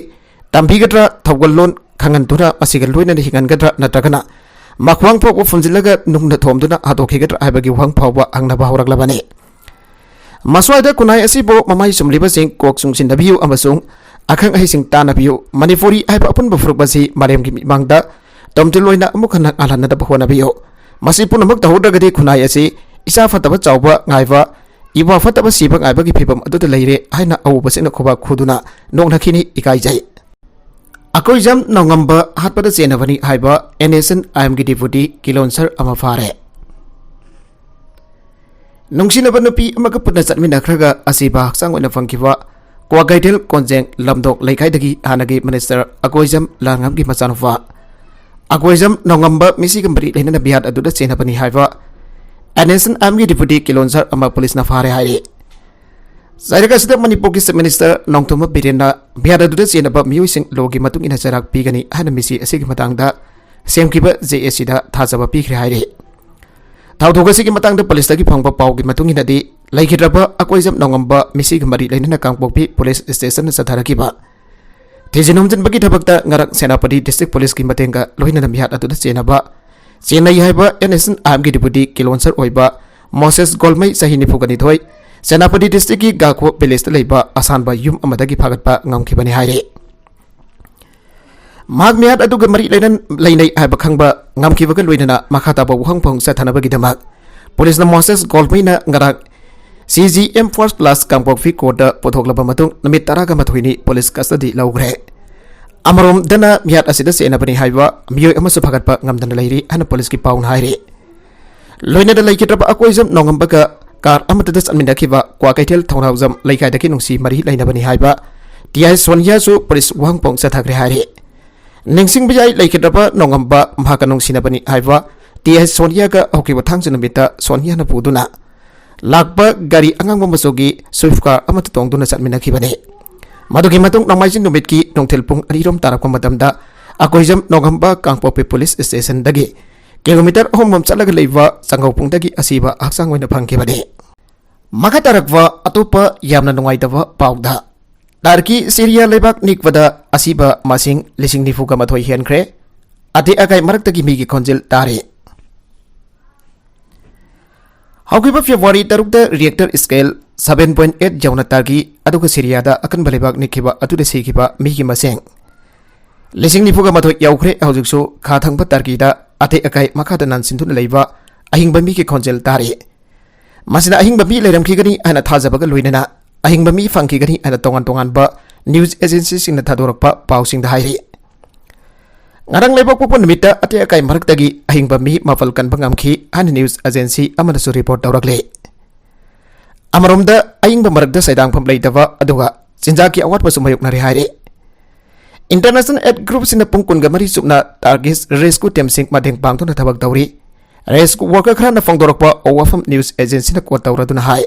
ꯇꯝꯕꯤꯒꯗ꯭ꯔꯥ, ꯊꯧꯒꯜꯂꯣꯟ ꯈꯪꯍꯟꯗꯨꯅ ꯃꯁꯤꯒ ꯂꯣꯏꯅꯅ ꯍꯤꯡꯍꯟꯒꯗ꯭ꯔꯥ, ꯅꯠꯇ꯭ꯔꯒꯅ ꯃꯈ꯭ꯋꯥꯡ ꯐꯥꯎꯕ ꯐꯨꯝꯖꯤꯜꯂꯒ ꯅꯨꯡꯅ ꯊꯣꯝꯗꯨꯅ ꯍꯥꯠꯇꯣꯛꯈꯤꯒꯗ꯭ꯔꯥ ꯍꯥꯏꯕꯒꯤ ꯋꯥꯍꯪ ꯐꯥꯎꯕ ꯍꯪꯅꯕ ꯍꯧꯔꯛꯂꯕꯅꯤ꯫ ꯃꯁ꯭ꯋꯥꯏꯗ ꯈꯨꯟꯅꯥꯏ ꯑꯁꯤꯕꯨ ꯃꯃꯥꯏ ꯆꯨꯝꯂꯤꯕꯁꯤꯡ ꯀꯣꯛ ꯆꯨꯡꯁꯤꯟꯅꯕꯤꯌꯨ ꯑꯃꯁꯨꯡ ꯑꯈꯪ ꯑꯍꯩꯁꯤꯡ ꯇꯥꯟꯅꯕꯤꯌꯨ꯫ ꯃꯅꯤꯄꯨꯔꯤ ꯍꯥꯏꯕ ꯑꯄꯨꯟꯕ ꯐꯨꯔꯨꯞ ꯑꯁꯤ ꯃꯥꯂꯦꯝꯒꯤ ꯃꯤꯠꯃꯥꯡꯗ ꯇꯝꯖꯤꯜ ꯑꯣꯏꯅ ꯑꯃꯨꯛ ꯍꯟꯅ ꯉꯥꯜꯍꯟꯅꯗꯕ ꯍꯣꯠꯅꯕꯤꯌꯨ꯫ ꯃꯁꯤ ꯄꯨꯝꯅꯃꯛ ꯇꯧꯍꯧꯗ꯭ꯔꯒꯗꯤ ꯈꯨꯟꯅꯥꯏ ꯑꯁꯤ ꯏꯆꯥ ꯐꯠꯇꯕ ꯆꯥꯎꯕ ꯉꯥꯏꯕ, ꯏꯋꯥ ꯐꯠꯇꯕ ꯁꯤꯕ ꯉꯥꯏꯕꯒꯤ ꯐꯤꯕꯝ ꯑꯗꯨꯗ ꯂꯩꯔꯦ ꯍꯥꯏꯅ ꯑꯎꯕꯁꯤꯡꯅ ꯈꯨꯕꯥꯛ ꯈꯨꯗꯨꯅ ꯅꯣꯛꯅꯈꯤꯅꯤ꯫ ꯏꯀꯥꯏꯖꯩ꯫ ꯑꯀꯣꯏꯖꯝ ꯅꯣꯡꯉꯝꯕ ꯍꯥꯠꯄꯗ ꯆꯦꯟꯅꯕꯅꯤ ꯍꯥꯏꯕ NSCN-IMꯒꯤ deputy ꯀꯤꯂꯣꯟꯁꯔ ꯑꯃ ꯐꯥꯔꯦ꯫ ꯅꯨꯡꯁꯤꯅꯕ ꯅꯨꯄꯤ ꯑꯃꯒ ꯄꯨꯟꯅ ꯆꯠꯃꯤꯟꯅꯈ꯭ꯔꯒ ꯑꯁꯤꯕ ꯍꯛꯆꯥꯡ ꯑꯣꯏꯅ ꯐꯪꯈꯤꯕ ꯀ꯭ꯋꯥꯀꯩꯊꯦꯜ ꯀꯣꯟꯖꯦꯡ ꯂꯝꯗꯣꯛ ꯂꯩꯀꯥꯏꯗꯒꯤ ꯍꯥꯟꯅꯒꯤ minister ꯑꯀꯣꯏꯖꯝ ꯂꯥꯡꯉꯝꯒꯤ ꯃꯆꯥꯅꯨꯄꯥ ꯑꯀꯣꯏꯖꯝ ꯅꯣꯡꯉꯝꯕ ꯃꯤꯁꯤꯒ ꯃꯔꯤ ꯂꯩꯅꯅ ꯃꯤꯍꯥꯠ ꯑꯗꯨꯗ ꯆꯦꯟꯅꯕꯅꯤ ꯍꯥꯏꯕ NSCN-IMꯒꯤ deputy ꯀꯤꯂꯣꯟꯁꯔ ꯑꯃ ꯄꯨꯂꯤꯁꯅ ꯐꯥꯔꯦ ꯍꯥꯏꯔꯤ꯫ ꯆꯩꯔꯛ ꯑꯁꯤꯗ ꯃꯅꯤꯄꯨꯔꯒꯤ Chief Minister ꯅꯣꯡꯊꯣꯝꯕꯝ ꯕꯤꯔꯦꯟꯅ ꯃꯤꯍꯥꯠ ꯑꯗꯨꯗ ꯆꯦꯟꯅꯕ ꯃꯤꯑꯣꯏꯁꯤꯡ lawꯒꯤ ꯃꯇꯨꯡ ꯏꯟꯅ ꯆꯩꯔꯥꯛ ꯄꯤꯒꯅꯤ ꯍꯥꯏꯅ ꯃꯤꯁꯤ ꯑꯁꯤꯒꯤ ꯃꯇꯥꯡꯗ ꯁꯦꯝꯈꯤꯕ JACꯗ ꯊꯥꯖꯕ ꯄꯤꯈ꯭ꯔꯦ ꯍꯥꯏꯔꯤ꯫ ꯊꯧꯗꯣꯛ ꯑꯁꯤꯒꯤ ꯃꯇꯥꯡꯗ ꯄꯨꯂꯤꯁꯇꯒꯤ ꯐꯪꯕ ꯄꯥꯎꯒꯤ ꯃꯇꯨꯡ ꯏꯟꯅꯗꯤ, ꯂꯩꯈꯤꯗ꯭ꯔꯕ ꯑꯀꯣꯏꯖꯝ ꯅꯣꯡꯉꯝꯕ ꯃꯤꯁꯤꯒ ꯃꯔꯤ ꯂꯩꯅꯅ ꯀꯥꯡꯄꯣꯛꯄꯤ police stationꯗ ꯆꯠꯊꯔꯛꯈꯤꯕ ꯊꯤꯖꯤꯟ ꯍꯨꯝꯖꯤꯟꯕꯒꯤ ꯊꯕꯛꯇ ꯉꯔꯥꯡ ꯁꯦꯅꯥꯄꯇꯤ district policeꯀꯤ ꯃꯇꯦꯡꯒ ꯂꯣꯏꯅꯅ ꯃꯤꯍꯥꯠ ꯑꯗꯨꯗ ꯆꯦꯟꯅꯕ, ꯆꯦꯟꯅꯩ ꯍꯥꯏꯕ NSCN-IMꯒꯤ deputy ꯀꯤꯂꯣꯟꯁꯔ ꯑꯣꯏꯕ ꯃꯣꯁꯦꯁ ꯒꯣꯜꯃꯩ, ꯆꯍꯤ ꯅꯤꯐꯨꯒ ꯅꯤꯊꯣꯏ, ꯁꯦꯅꯥꯄꯇꯤ districtꯀꯤ ꯒꯥꯈꯣ villageꯇ ꯂꯩꯕ ꯑꯁꯥꯟꯕ ꯌꯨꯝ ꯑꯃꯗꯒꯤ ꯐꯥꯒꯠꯄ ꯉꯝꯈꯤꯕꯅꯤ ꯍꯥꯏꯔꯤ꯫ ꯃꯍꯥꯛ ꯃꯤꯍꯥꯠ ꯑꯗꯨꯒ ꯃꯔꯤ ꯂꯩꯅ-, ꯂꯩꯅꯩ ꯍꯥꯏꯕ ꯈꯪꯕ ꯉꯝꯈꯤꯕꯒ ꯂꯣꯏꯅꯅ ꯃꯈꯥ ꯇꯥꯕ ꯋꯥꯍꯪ ꯄꯥꯎꯍꯪ ꯆꯠꯊꯅꯕꯒꯤꯗꯃꯛ ꯄꯨꯂꯤꯁꯅ ꯃꯣꯁꯦꯁ ꯒꯣꯜꯃꯩꯅ ꯉꯔꯥꯡ C J M first class Kangpokpi ꯀꯣꯔꯠꯇ ꯄꯨꯊꯣꯛꯂꯕ ꯃꯇꯨꯡ ꯅꯨꯃꯤꯠ ꯇꯔꯥꯒ ꯃꯥꯊꯣꯏꯅꯤ ꯄꯨꯂꯤꯁ ꯀꯁꯇꯗꯤ ꯂꯧꯈ꯭ꯔꯦ꯫ ꯑꯃꯔꯣꯝꯗꯅ ꯃꯤꯍꯥꯠ ꯑꯁꯤꯗ ꯆꯦꯟꯅꯕꯅꯤ ꯍꯥꯏꯕ ꯃꯤꯑꯣꯏ ꯑꯃꯁꯨ ꯐꯒꯠꯄ ꯉꯝꯗꯅ ꯂꯩꯔꯤ ꯍꯥꯏꯅ ꯄꯨꯂꯤꯁꯀꯤ ꯄꯥꯎꯅ ꯍꯥꯏꯔꯤ꯫ ꯂꯣꯏꯅꯅ ꯂꯩꯈꯤꯗ꯭ꯔꯕ ꯑꯀꯣꯏꯖꯝ ꯅꯣꯡꯉꯝꯕꯒ ꯀꯥꯔ ꯑꯃꯠꯇꯗ ꯆꯠꯃꯤꯟꯅꯈꯤꯕ ꯀ꯭ꯋꯥꯀꯩꯊꯦꯜ ꯊꯧꯅꯥꯎꯖꯝ ꯂꯩꯀꯥꯏꯗꯒꯤ ꯅꯨꯡꯁꯤ ꯃꯔꯤ ꯂꯩꯅꯕꯅꯤ ꯍꯥꯏꯕ ꯇꯤ ꯑꯥꯏ ꯁꯣꯅꯤꯌꯥꯁꯨ ꯄꯨꯂꯤꯁ ꯋꯥꯍꯪ ꯄꯥꯎ ꯆꯠꯊꯈ꯭ꯔꯦ ꯍꯥꯏꯔꯤ꯫ ꯅꯤꯡꯁꯤꯡꯕ ꯌꯥꯏ, ꯂꯩꯈꯤꯗ꯭ꯔꯕ ꯅꯣꯡꯉꯝꯕ ꯃꯍꯥꯛꯀ ꯅꯨꯡꯁꯤꯅꯕꯅꯤ ꯍꯥꯏꯕ ꯇꯤ ꯑꯥꯏ ꯁꯣꯅꯤꯌꯥꯒ ꯍꯧꯈꯤꯕ ꯊꯥꯡꯖ ꯅꯨꯃꯤꯠꯇ ꯁꯣꯅꯤꯌꯥꯅ ꯄꯨꯗꯨꯅ ꯂꯥꯛꯄ ꯒꯥꯔꯤ ꯑꯉꯥꯡꯕ ꯃꯆꯨꯒꯤ ꯁ꯭ꯋꯤꯐ ꯀꯥꯔ ꯑꯃꯗ ꯇꯣꯡꯗꯨꯅ ꯆꯠꯃꯤꯟꯅꯈꯤꯕꯅꯤ꯫ ꯃꯗꯨꯒꯤ ꯃꯇꯨꯡ ꯅꯣꯡꯃꯥꯏꯖꯤꯡ ꯅꯨꯃꯤꯠꯀꯤ ꯅꯨꯡꯊꯤꯜ ꯄꯨꯡ ꯑꯅꯤꯔꯣꯝ ꯇꯥꯔꯛꯄ ꯃꯇꯝꯗ ꯑꯀꯣꯏꯖꯝ ꯅꯣꯡꯉꯝꯕ ꯀꯥꯡꯄꯣꯛꯄꯤ ꯄꯨꯂꯤꯁ ꯁ꯭ꯇꯦꯁꯟꯗꯒꯤ ꯀꯤꯂꯣꯃꯤꯇꯔ ꯑꯍꯨꯝ ꯔꯣꯝ ꯆꯠꯂꯒ ꯂꯩꯕ ꯆꯪꯒꯧ ꯄꯨꯡꯗꯒꯤ ꯑꯁꯤꯕ ꯍꯛꯆꯥꯡ ꯑꯣꯏꯅ ꯐꯪꯈꯤꯕꯅꯤ꯫ ꯃꯈꯥ ꯇꯥꯔꯛꯄ ꯑꯇꯣꯞꯄ ꯌꯥꯝꯅ ꯅꯨꯡꯉꯥꯏꯇꯕ ꯄꯥꯎꯗ, ꯇꯔꯀꯤ ꯁꯤꯔꯤꯌꯥ ꯂꯩꯕꯥꯛ ꯅꯤꯛꯄꯗ ꯑꯁꯤꯕ ꯃꯁꯤꯡ ꯂꯤꯁꯤꯡ ꯅꯤꯐꯨꯒ ꯃꯥꯊꯣꯏ ꯍꯦꯟꯈ꯭ꯔꯦ꯫ ꯑꯇꯦꯛ ꯑꯀꯥꯏ ꯃꯔꯛꯇꯒꯤ ꯃꯤꯒꯤ ꯈꯣꯟꯖꯦꯜ ꯇꯥꯔꯤ꯫ ꯍꯧꯈꯤꯕ ꯐꯦꯕ꯭ꯔꯨꯋꯥꯔꯤ ꯇꯔꯨꯛꯇ ꯔꯤꯌꯦꯛꯇꯔ ꯁ꯭ꯀꯦꯜ ꯁꯚꯦꯟ ꯄꯣꯏꯟꯠ ꯑꯩꯠ ꯌꯧꯅ ꯇꯥꯔꯀꯤ ꯑꯗꯨꯒ ꯁꯤꯔꯤꯌꯥꯗ ꯑꯀꯟꯕ ꯂꯩꯕꯥꯛ ꯅꯤꯛꯈꯤꯕ ꯑꯗꯨꯗ ꯁꯤꯈꯤꯕ ꯃꯤꯒꯤ ꯃꯁꯤꯡ ꯂꯤꯁꯤꯡ ꯅꯤꯐꯨꯒ ꯃꯥꯊꯣꯏ ꯌꯧꯈ꯭ꯔꯦ꯫ ꯍꯧꯖꯤꯛꯁꯨ ꯈꯥ ꯊꯪꯕ ꯇꯔꯀꯤꯗ ꯑꯇꯦꯛ ꯑꯀꯥꯏ ꯃꯈꯥꯗ ꯅꯥꯟꯁꯤꯟꯗꯨꯅ ꯂꯩꯕ ꯑꯍꯤꯡꯕ ꯃꯤꯒꯤ ꯈꯣꯟꯖꯦꯜ ꯇꯥꯔꯤ꯫ ꯃꯁꯤꯅ ꯑꯍꯤꯡꯕ ꯃꯤ ꯂꯩꯔꯝꯈꯤꯒꯅꯤ ꯍꯥꯏꯅ ꯊꯥꯖꯕꯒ ꯂꯣꯏꯅꯅ ꯑꯍꯤꯡꯕ ꯃꯤ ꯐꯪꯈꯤꯒꯅꯤ ꯍꯥꯏꯅ ꯇꯣꯉꯥꯟ ꯇꯣꯉꯥꯟꯕ ꯅ꯭ꯌꯨꯁ ꯑꯦꯖꯦꯟꯁꯤꯁꯤꯡꯅ ꯊꯥꯗꯣꯔꯛꯄ ꯄꯥꯎꯁꯤꯡꯗ ꯍꯥꯏꯔꯤ꯫ ꯉꯔꯥꯡ ꯂꯩꯕꯥꯛꯄꯣꯛꯄ ꯅꯨꯃꯤꯠꯇ ꯑꯇꯦꯛ ꯑꯀꯥꯏ ꯃꯔꯛꯇꯒꯤ ꯑꯍꯤꯡꯕ ꯃꯤ ꯃꯥꯄꯜ ꯀꯟꯕ ꯉꯝꯈꯤ ꯍꯥꯏꯅ ꯅ꯭ꯌꯨꯁ ꯑꯦꯖꯦꯟꯁꯤ ꯑꯃꯅꯁꯨ ꯔꯤꯄꯣꯔꯠ ꯇꯧꯔꯛꯂꯤ꯫ ꯑꯃꯔꯣꯝꯗ ꯑꯏꯪꯕ ꯃꯔꯛꯇ ꯁꯩꯗꯥꯡꯐꯝ ꯂꯩꯇꯕ ꯑꯗꯨꯒ ꯆꯤꯟꯖꯥꯛꯀꯤ ꯑꯋꯥꯠꯄꯁꯨ ꯃꯥꯌꯣꯛꯅꯔꯤ ꯍꯥꯏꯔꯤ꯫ ꯏꯟꯇꯔꯅꯦꯁꯅꯦꯜ ꯑꯦꯗ ꯒ꯭ꯔꯨꯞꯁꯤꯡꯅ ꯄꯨꯡ ꯀꯨꯟꯒ ꯃꯔꯤ ꯆꯨꯞꯅ ꯇꯥꯔꯒꯤꯁ ꯔꯦꯁꯀ꯭ꯌꯨ ꯇꯤꯝꯁꯤꯡ ꯃꯇꯦꯡ ꯄꯥꯡꯗꯨꯅ ꯊꯕꯛ ꯇꯧꯔꯤ꯫ ꯔꯦꯁꯀ꯭ꯌꯨ ꯋꯥꯔꯀꯔ ꯈꯔꯅ ꯐꯣꯡꯗꯣꯔꯛꯄ ꯋꯥꯐꯝ ꯅ꯭ꯌꯨꯁ ꯑꯦꯖꯦꯟꯁꯤꯅ ꯀꯣꯠ ꯇꯧꯔꯗꯨꯅ ꯍꯥꯏ,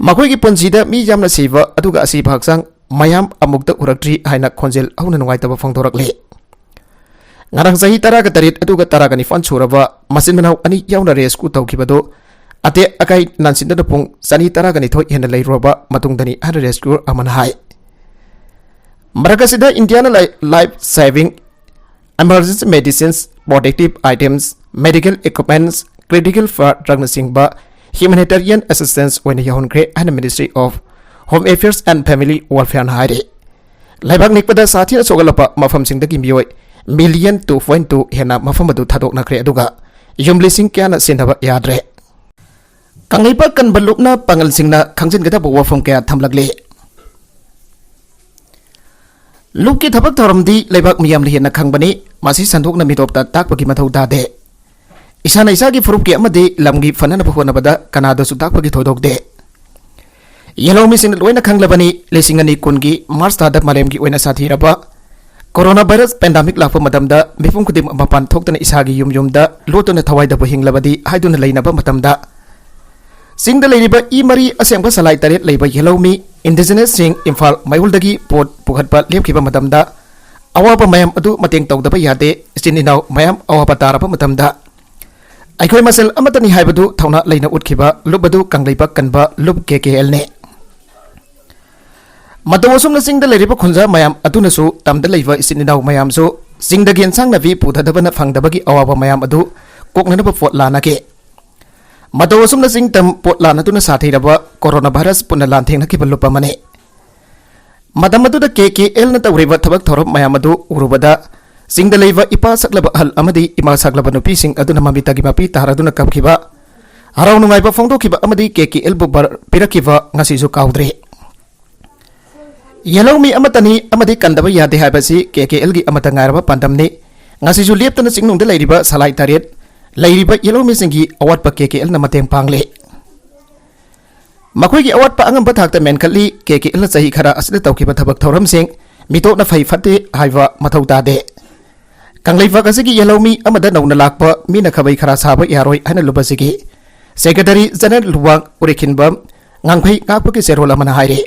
ꯃꯈꯣꯏꯒꯤ ꯄꯨꯟꯁꯤꯗ ꯃꯤ ꯌꯥꯝꯅ ꯁꯤꯕ ꯑꯗꯨꯒ ꯑꯁꯤꯕ ꯍꯛꯆꯥꯡ ꯃꯌꯥꯝ ꯑꯃꯨꯛꯇ ꯎꯔꯛꯇ꯭ꯔꯤ ꯍꯥꯏꯅ ꯈꯣꯟꯖꯦꯜ ꯍꯧꯅ ꯅꯨꯡꯉꯥꯏꯇꯕ ꯐꯣꯡꯗꯣꯔꯛꯂꯤ꯫ ꯉꯔꯥꯡ ꯆꯍꯤ ꯇꯔꯥꯒ ꯇꯔꯦꯠ ꯑꯗꯨꯒ ꯇꯔꯥꯒ ꯅꯤꯄꯥꯟ ꯁꯨꯔꯕ ꯃꯆꯤꯟ ꯃꯅꯥꯎ ꯑꯅꯤ ꯌꯥꯎꯅ ꯔꯦꯁꯀ꯭ꯌꯨ ꯇꯧꯈꯤꯕꯗꯨ ꯑꯇꯦꯛ ꯑꯀꯥꯏ ꯅꯥꯟꯁꯤꯟꯗꯨꯅ ꯄꯨꯡ ꯆꯅꯤ ꯇꯔꯥꯒ ꯅꯤꯊꯣꯏ ꯍꯦꯟꯅ ꯂꯩꯔꯨꯔꯕ ꯃꯇꯨꯡꯗꯅꯤ ꯍꯥꯏꯅ ꯔꯦꯁꯀ꯭ꯌꯨ ꯑꯃꯅ ꯍꯥꯏ꯫ ꯃꯔꯛ ꯑꯁꯤꯗ ꯏꯟꯗꯤꯌꯥꯅ ꯂꯥꯏ-, life saving, emergency medicines, protective items, medical equipments, critical fire ꯗ꯭ꯔꯒꯅꯆꯤꯡꯕ ꯍ꯭ꯌꯨꯃꯦꯅꯤꯇꯦꯔꯤꯌꯟ ꯑꯦꯁꯤꯁꯇꯦꯟꯁ ꯑꯣꯏꯅ ꯌꯧꯍꯟꯈ꯭ꯔꯦ ꯍꯥꯏꯅ ministry of home affairs and family ꯋꯦꯜꯐꯤꯌꯔꯅ ꯍꯥꯏꯔꯤ꯫ ꯂꯩꯕꯥꯛ ꯅꯤꯛꯄꯗ ꯁꯥꯊꯤꯅ ꯁꯣꯛꯍꯜꯂꯕ ꯃꯐꯝꯁꯤꯡꯗꯒꯤ ꯃꯤꯑꯣꯏ ꯃꯤꯂꯤꯌꯟ ꯇꯨ ꯄꯣꯏꯟꯠ ꯇꯨ ꯍꯦꯟꯅ ꯃꯐꯝ ꯑꯗꯨ ꯊꯥꯗꯣꯛꯅꯈ꯭ꯔꯦ, ꯑꯗꯨꯒ ꯌꯨꯝ ꯂꯤꯁꯤꯡ ꯀꯌꯥꯅ ꯁꯤꯖꯤꯟꯅꯕ ꯌꯥꯗ꯭ꯔꯦ꯫ ꯀꯪꯂꯩꯄꯥꯛ ꯀꯟꯕ ꯂꯨꯞꯅ ꯄꯥꯉꯜꯁꯤꯡꯅ ꯈꯪꯖꯤꯟꯒꯗꯕ ꯋꯥꯐꯝ ꯀꯌꯥ ꯊꯝꯂꯛꯂꯤ꯫ ꯂꯨꯞꯀꯤ ꯊꯕꯛ ꯊꯧꯔꯝꯗꯤ ꯂꯩꯕꯥꯛ ꯃꯤꯌꯥꯝꯅ ꯍꯦꯟꯅ ꯈꯪꯕꯅꯤ꯫ ꯃꯁꯤ ꯁꯟꯗꯣꯛꯅ ꯃꯤꯇꯣꯞꯇ ꯇꯥꯛꯄꯒꯤ ꯃꯊꯧ ꯇꯥꯗꯦ꯫ ꯏꯁꯥꯅ ꯏꯁꯥꯒꯤ ꯐꯨꯔꯨꯞꯀꯤ ꯑꯃꯗꯤ ꯂꯝꯒꯤ ꯐꯅꯅꯕ ꯍꯣꯠꯅꯕꯗ ꯀꯅꯥꯗꯁꯨ ꯇꯥꯛꯄꯒꯤ ꯊꯣꯏꯗꯣꯛꯇꯦ꯫ ꯌꯦꯜꯍꯧꯃꯤꯁꯤꯡꯅ ꯂꯣꯏꯅ ꯈꯪꯂꯕꯅꯤ, ꯂꯤꯁꯤꯡ ꯑꯅꯤ ꯀꯨꯟꯒꯤ ꯃꯥꯔꯆ ꯊꯥꯗ ꯃꯥꯂꯦꯝꯒꯤ ꯑꯣꯏꯅ ꯁꯥꯊꯤꯔꯕ ꯀꯣꯔꯣꯅꯥ ꯚꯥꯏꯔꯁ ꯄꯦꯟꯗꯥꯃꯤꯛ ꯂꯥꯛꯄ ꯃꯇꯝꯗ ꯃꯤꯄꯨꯝ ꯈꯨꯗꯤꯡꯃꯛ ꯃꯄꯥꯟ ꯊꯣꯛꯇꯅ ꯏꯁꯥꯒꯤ ꯌꯨꯝ ꯌꯨꯝꯗ ꯂꯣꯠꯇꯨꯅ ꯊꯋꯥꯏꯗꯕꯨ ꯍꯤꯡꯂꯕꯗꯤ ꯍꯥꯏꯗꯨꯅ ꯂꯩꯅꯕ ꯃꯇꯝꯗ, ꯆꯤꯡꯗ ꯂꯩꯔꯤꯕ ꯏ ꯃꯔꯤ ꯑꯁꯦꯡꯕ ꯁꯂꯥꯏ ꯇꯔꯦꯠ ꯂꯩꯕ ꯌꯦꯜꯍꯧꯃꯤ ꯏꯟꯗꯤꯖꯤꯅꯁꯁꯤꯡ ꯏꯝꯐꯥꯜ ꯃꯌꯣꯜꯗꯒꯤ ꯄꯣꯠ ꯄꯨꯈꯠꯄ ꯂꯦꯞꯈꯤꯕ ꯃꯇꯝꯗ, ꯑꯋꯥꯕ ꯃꯌꯥꯝ ꯑꯗꯨ ꯃꯇꯦꯡ ꯇꯧꯗꯕ ꯌꯥꯗꯦ꯫ ꯏꯆꯤꯟ ꯏꯅꯥꯎ ꯃꯌꯥꯝ ꯑꯋꯥꯕ ꯇꯥꯔꯕ ꯃꯇꯝꯗ, ꯑꯩꯈꯣꯏ ꯃꯁꯦꯜ ꯑꯃꯠꯇꯅꯤ ꯍꯥꯏꯕꯗꯨ ꯊꯧꯅꯥ ꯂꯩꯅ ꯎꯠꯈꯤꯕ ꯂꯨꯞ ꯑꯗꯨ ꯀꯪꯂꯩꯄꯥꯛ ꯀꯟꯕ ꯂꯨꯞ ꯀꯦ ꯀꯦ ꯑꯦꯜꯅꯤ꯫ ꯃꯇꯧ ꯑꯁꯨꯝꯅ ꯆꯤꯡꯗ ꯂꯩꯔꯤꯕ ꯈꯨꯟꯖꯥ ꯃꯌꯥꯝ ꯑꯗꯨꯅꯁꯨ ꯇꯝꯗ ꯂꯩꯕ ꯏꯆꯤꯟ ꯏꯅꯥꯎ ꯃꯌꯥꯝꯁꯨ ꯆꯤꯡꯗꯒꯤ ꯑꯦꯟꯁꯥꯡ ꯅꯥꯄꯤ ꯄꯨꯊꯗꯕꯅ ꯐꯪꯗꯕꯒꯤ ꯑꯋꯥꯕ ꯃꯌꯥꯝ ꯑꯗꯨ ꯀꯣꯛꯅꯅꯕ ꯄꯣꯠ ꯂꯥꯟꯅꯈꯤ꯫ ꯃꯇꯧ ꯑꯁꯨꯝꯅ ꯆꯤꯡ ꯇꯝ ꯄꯣꯠ ꯂꯥꯟꯅꯗꯨꯅ ꯁꯥꯊꯤꯔꯕ ꯀꯣꯔꯣꯅꯥ ꯚꯥꯏꯔꯁ ꯄꯨꯟꯅ ꯂꯥꯟꯊꯦꯡꯅꯈꯤꯕ ꯂꯨꯞ ꯑꯃꯅꯤ꯫ ꯃꯇꯝ ꯑꯗꯨꯗ ꯀꯦ ꯀꯦ ꯑꯦꯜꯅ ꯇꯧꯔꯤꯕ ꯊꯕꯛ ꯊꯧꯔꯝ ꯃꯌꯥꯝ ꯑꯗꯨ ꯎꯔꯨꯕꯗ, ꯆꯤꯡꯗ ꯂꯩꯕ ꯏꯄꯥ ꯁꯛꯂꯕ ꯑꯍꯜ ꯑꯃꯗꯤ ꯏꯃꯥ ꯁꯛꯂꯕ ꯅꯨꯄꯤꯁꯤꯡ ꯑꯗꯨꯅ ꯃꯃꯤꯠꯇꯒꯤ ꯃꯄꯤ ꯇꯥꯔꯗꯨꯅ ꯀꯞꯈꯤꯕ, ꯍꯔꯥꯎ ꯅꯨꯡꯉꯥꯏꯕ ꯐꯣꯡꯗꯣꯛꯈꯤꯕ ꯑꯃꯗꯤ ꯀꯦ ꯀꯦ ꯑꯦꯜꯕꯨ ꯕꯔ ꯄꯤꯔꯛꯈꯤꯕ ꯉꯁꯤꯁꯨ ꯀꯥꯎꯗ꯭ꯔꯤ꯫ ꯌꯦꯜꯍꯧꯃꯤ ꯑꯃꯠꯇꯅꯤ ꯑꯃꯗꯤ ꯀꯟꯗꯕ ꯌꯥꯗꯦ ꯍꯥꯏꯕꯁꯤ ꯀꯦ ꯀꯦ ꯑꯦꯜꯒꯤ ꯑꯃꯠꯇ ꯉꯥꯏꯔꯕ ꯄꯥꯟꯗꯝꯅꯤ꯫ ꯉꯁꯤꯁꯨ ꯂꯦꯞꯇꯅ ꯆꯤꯡꯅꯨꯡꯗ ꯂꯩꯔꯤꯕ ꯁꯂꯥꯏ ꯇꯔꯦꯠ ꯂꯩꯔꯤꯕ ꯌꯦꯜꯍꯧꯃꯤꯁꯤꯡꯒꯤ ꯑꯋꯥꯠꯄ ꯀꯦ ꯀꯦ ꯑꯦꯜꯅ ꯃꯇꯦꯡ ꯄꯥꯡꯂꯤ꯫ ꯃꯈꯣꯏꯒꯤ ꯑꯋꯥꯠꯄ ꯑꯉꯝꯕ ꯊꯥꯛꯇ ꯃꯦꯟꯈꯠꯂꯤ꯫ ꯀꯦ ꯀꯦ ꯑꯦꯜꯅ ꯆꯍꯤ ꯈꯔ ꯑꯁꯤꯗ ꯇꯧꯈꯤꯕ ꯊꯕꯛ ꯊꯧꯔꯝꯁꯤꯡ ꯃꯤꯇꯣꯞꯅ ꯐꯩ ꯐꯠꯇꯦ ꯍꯥꯏꯕ ꯃꯊꯧ ꯇꯥꯗꯦ꯫ ꯀꯪꯂꯩꯄꯥꯛ ꯑꯁꯤꯒꯤ ꯌꯦꯜꯍꯧꯃꯤ ꯑꯃꯗ ꯅꯧꯅ ꯂꯥꯛꯄ ꯃꯤꯅ ꯈꯥꯕꯩ ꯈꯔꯥ ꯁꯥꯕ ꯌꯥꯔꯣꯏ ꯍꯥꯏꯅ ꯂꯨꯞ ꯑꯁꯤꯒꯤ ꯁꯦꯀ꯭ꯔꯦꯇꯔꯤ ꯖꯦꯅꯔꯦꯜ ꯂꯨꯋꯥꯡ ꯎꯔꯤꯈꯤꯟꯕꯝ ꯉꯥꯡꯐꯩ ꯉꯥꯛꯄꯒꯤ ꯆꯦꯔꯣꯜ ꯑꯃꯅ ꯍꯥꯏꯔꯤ꯫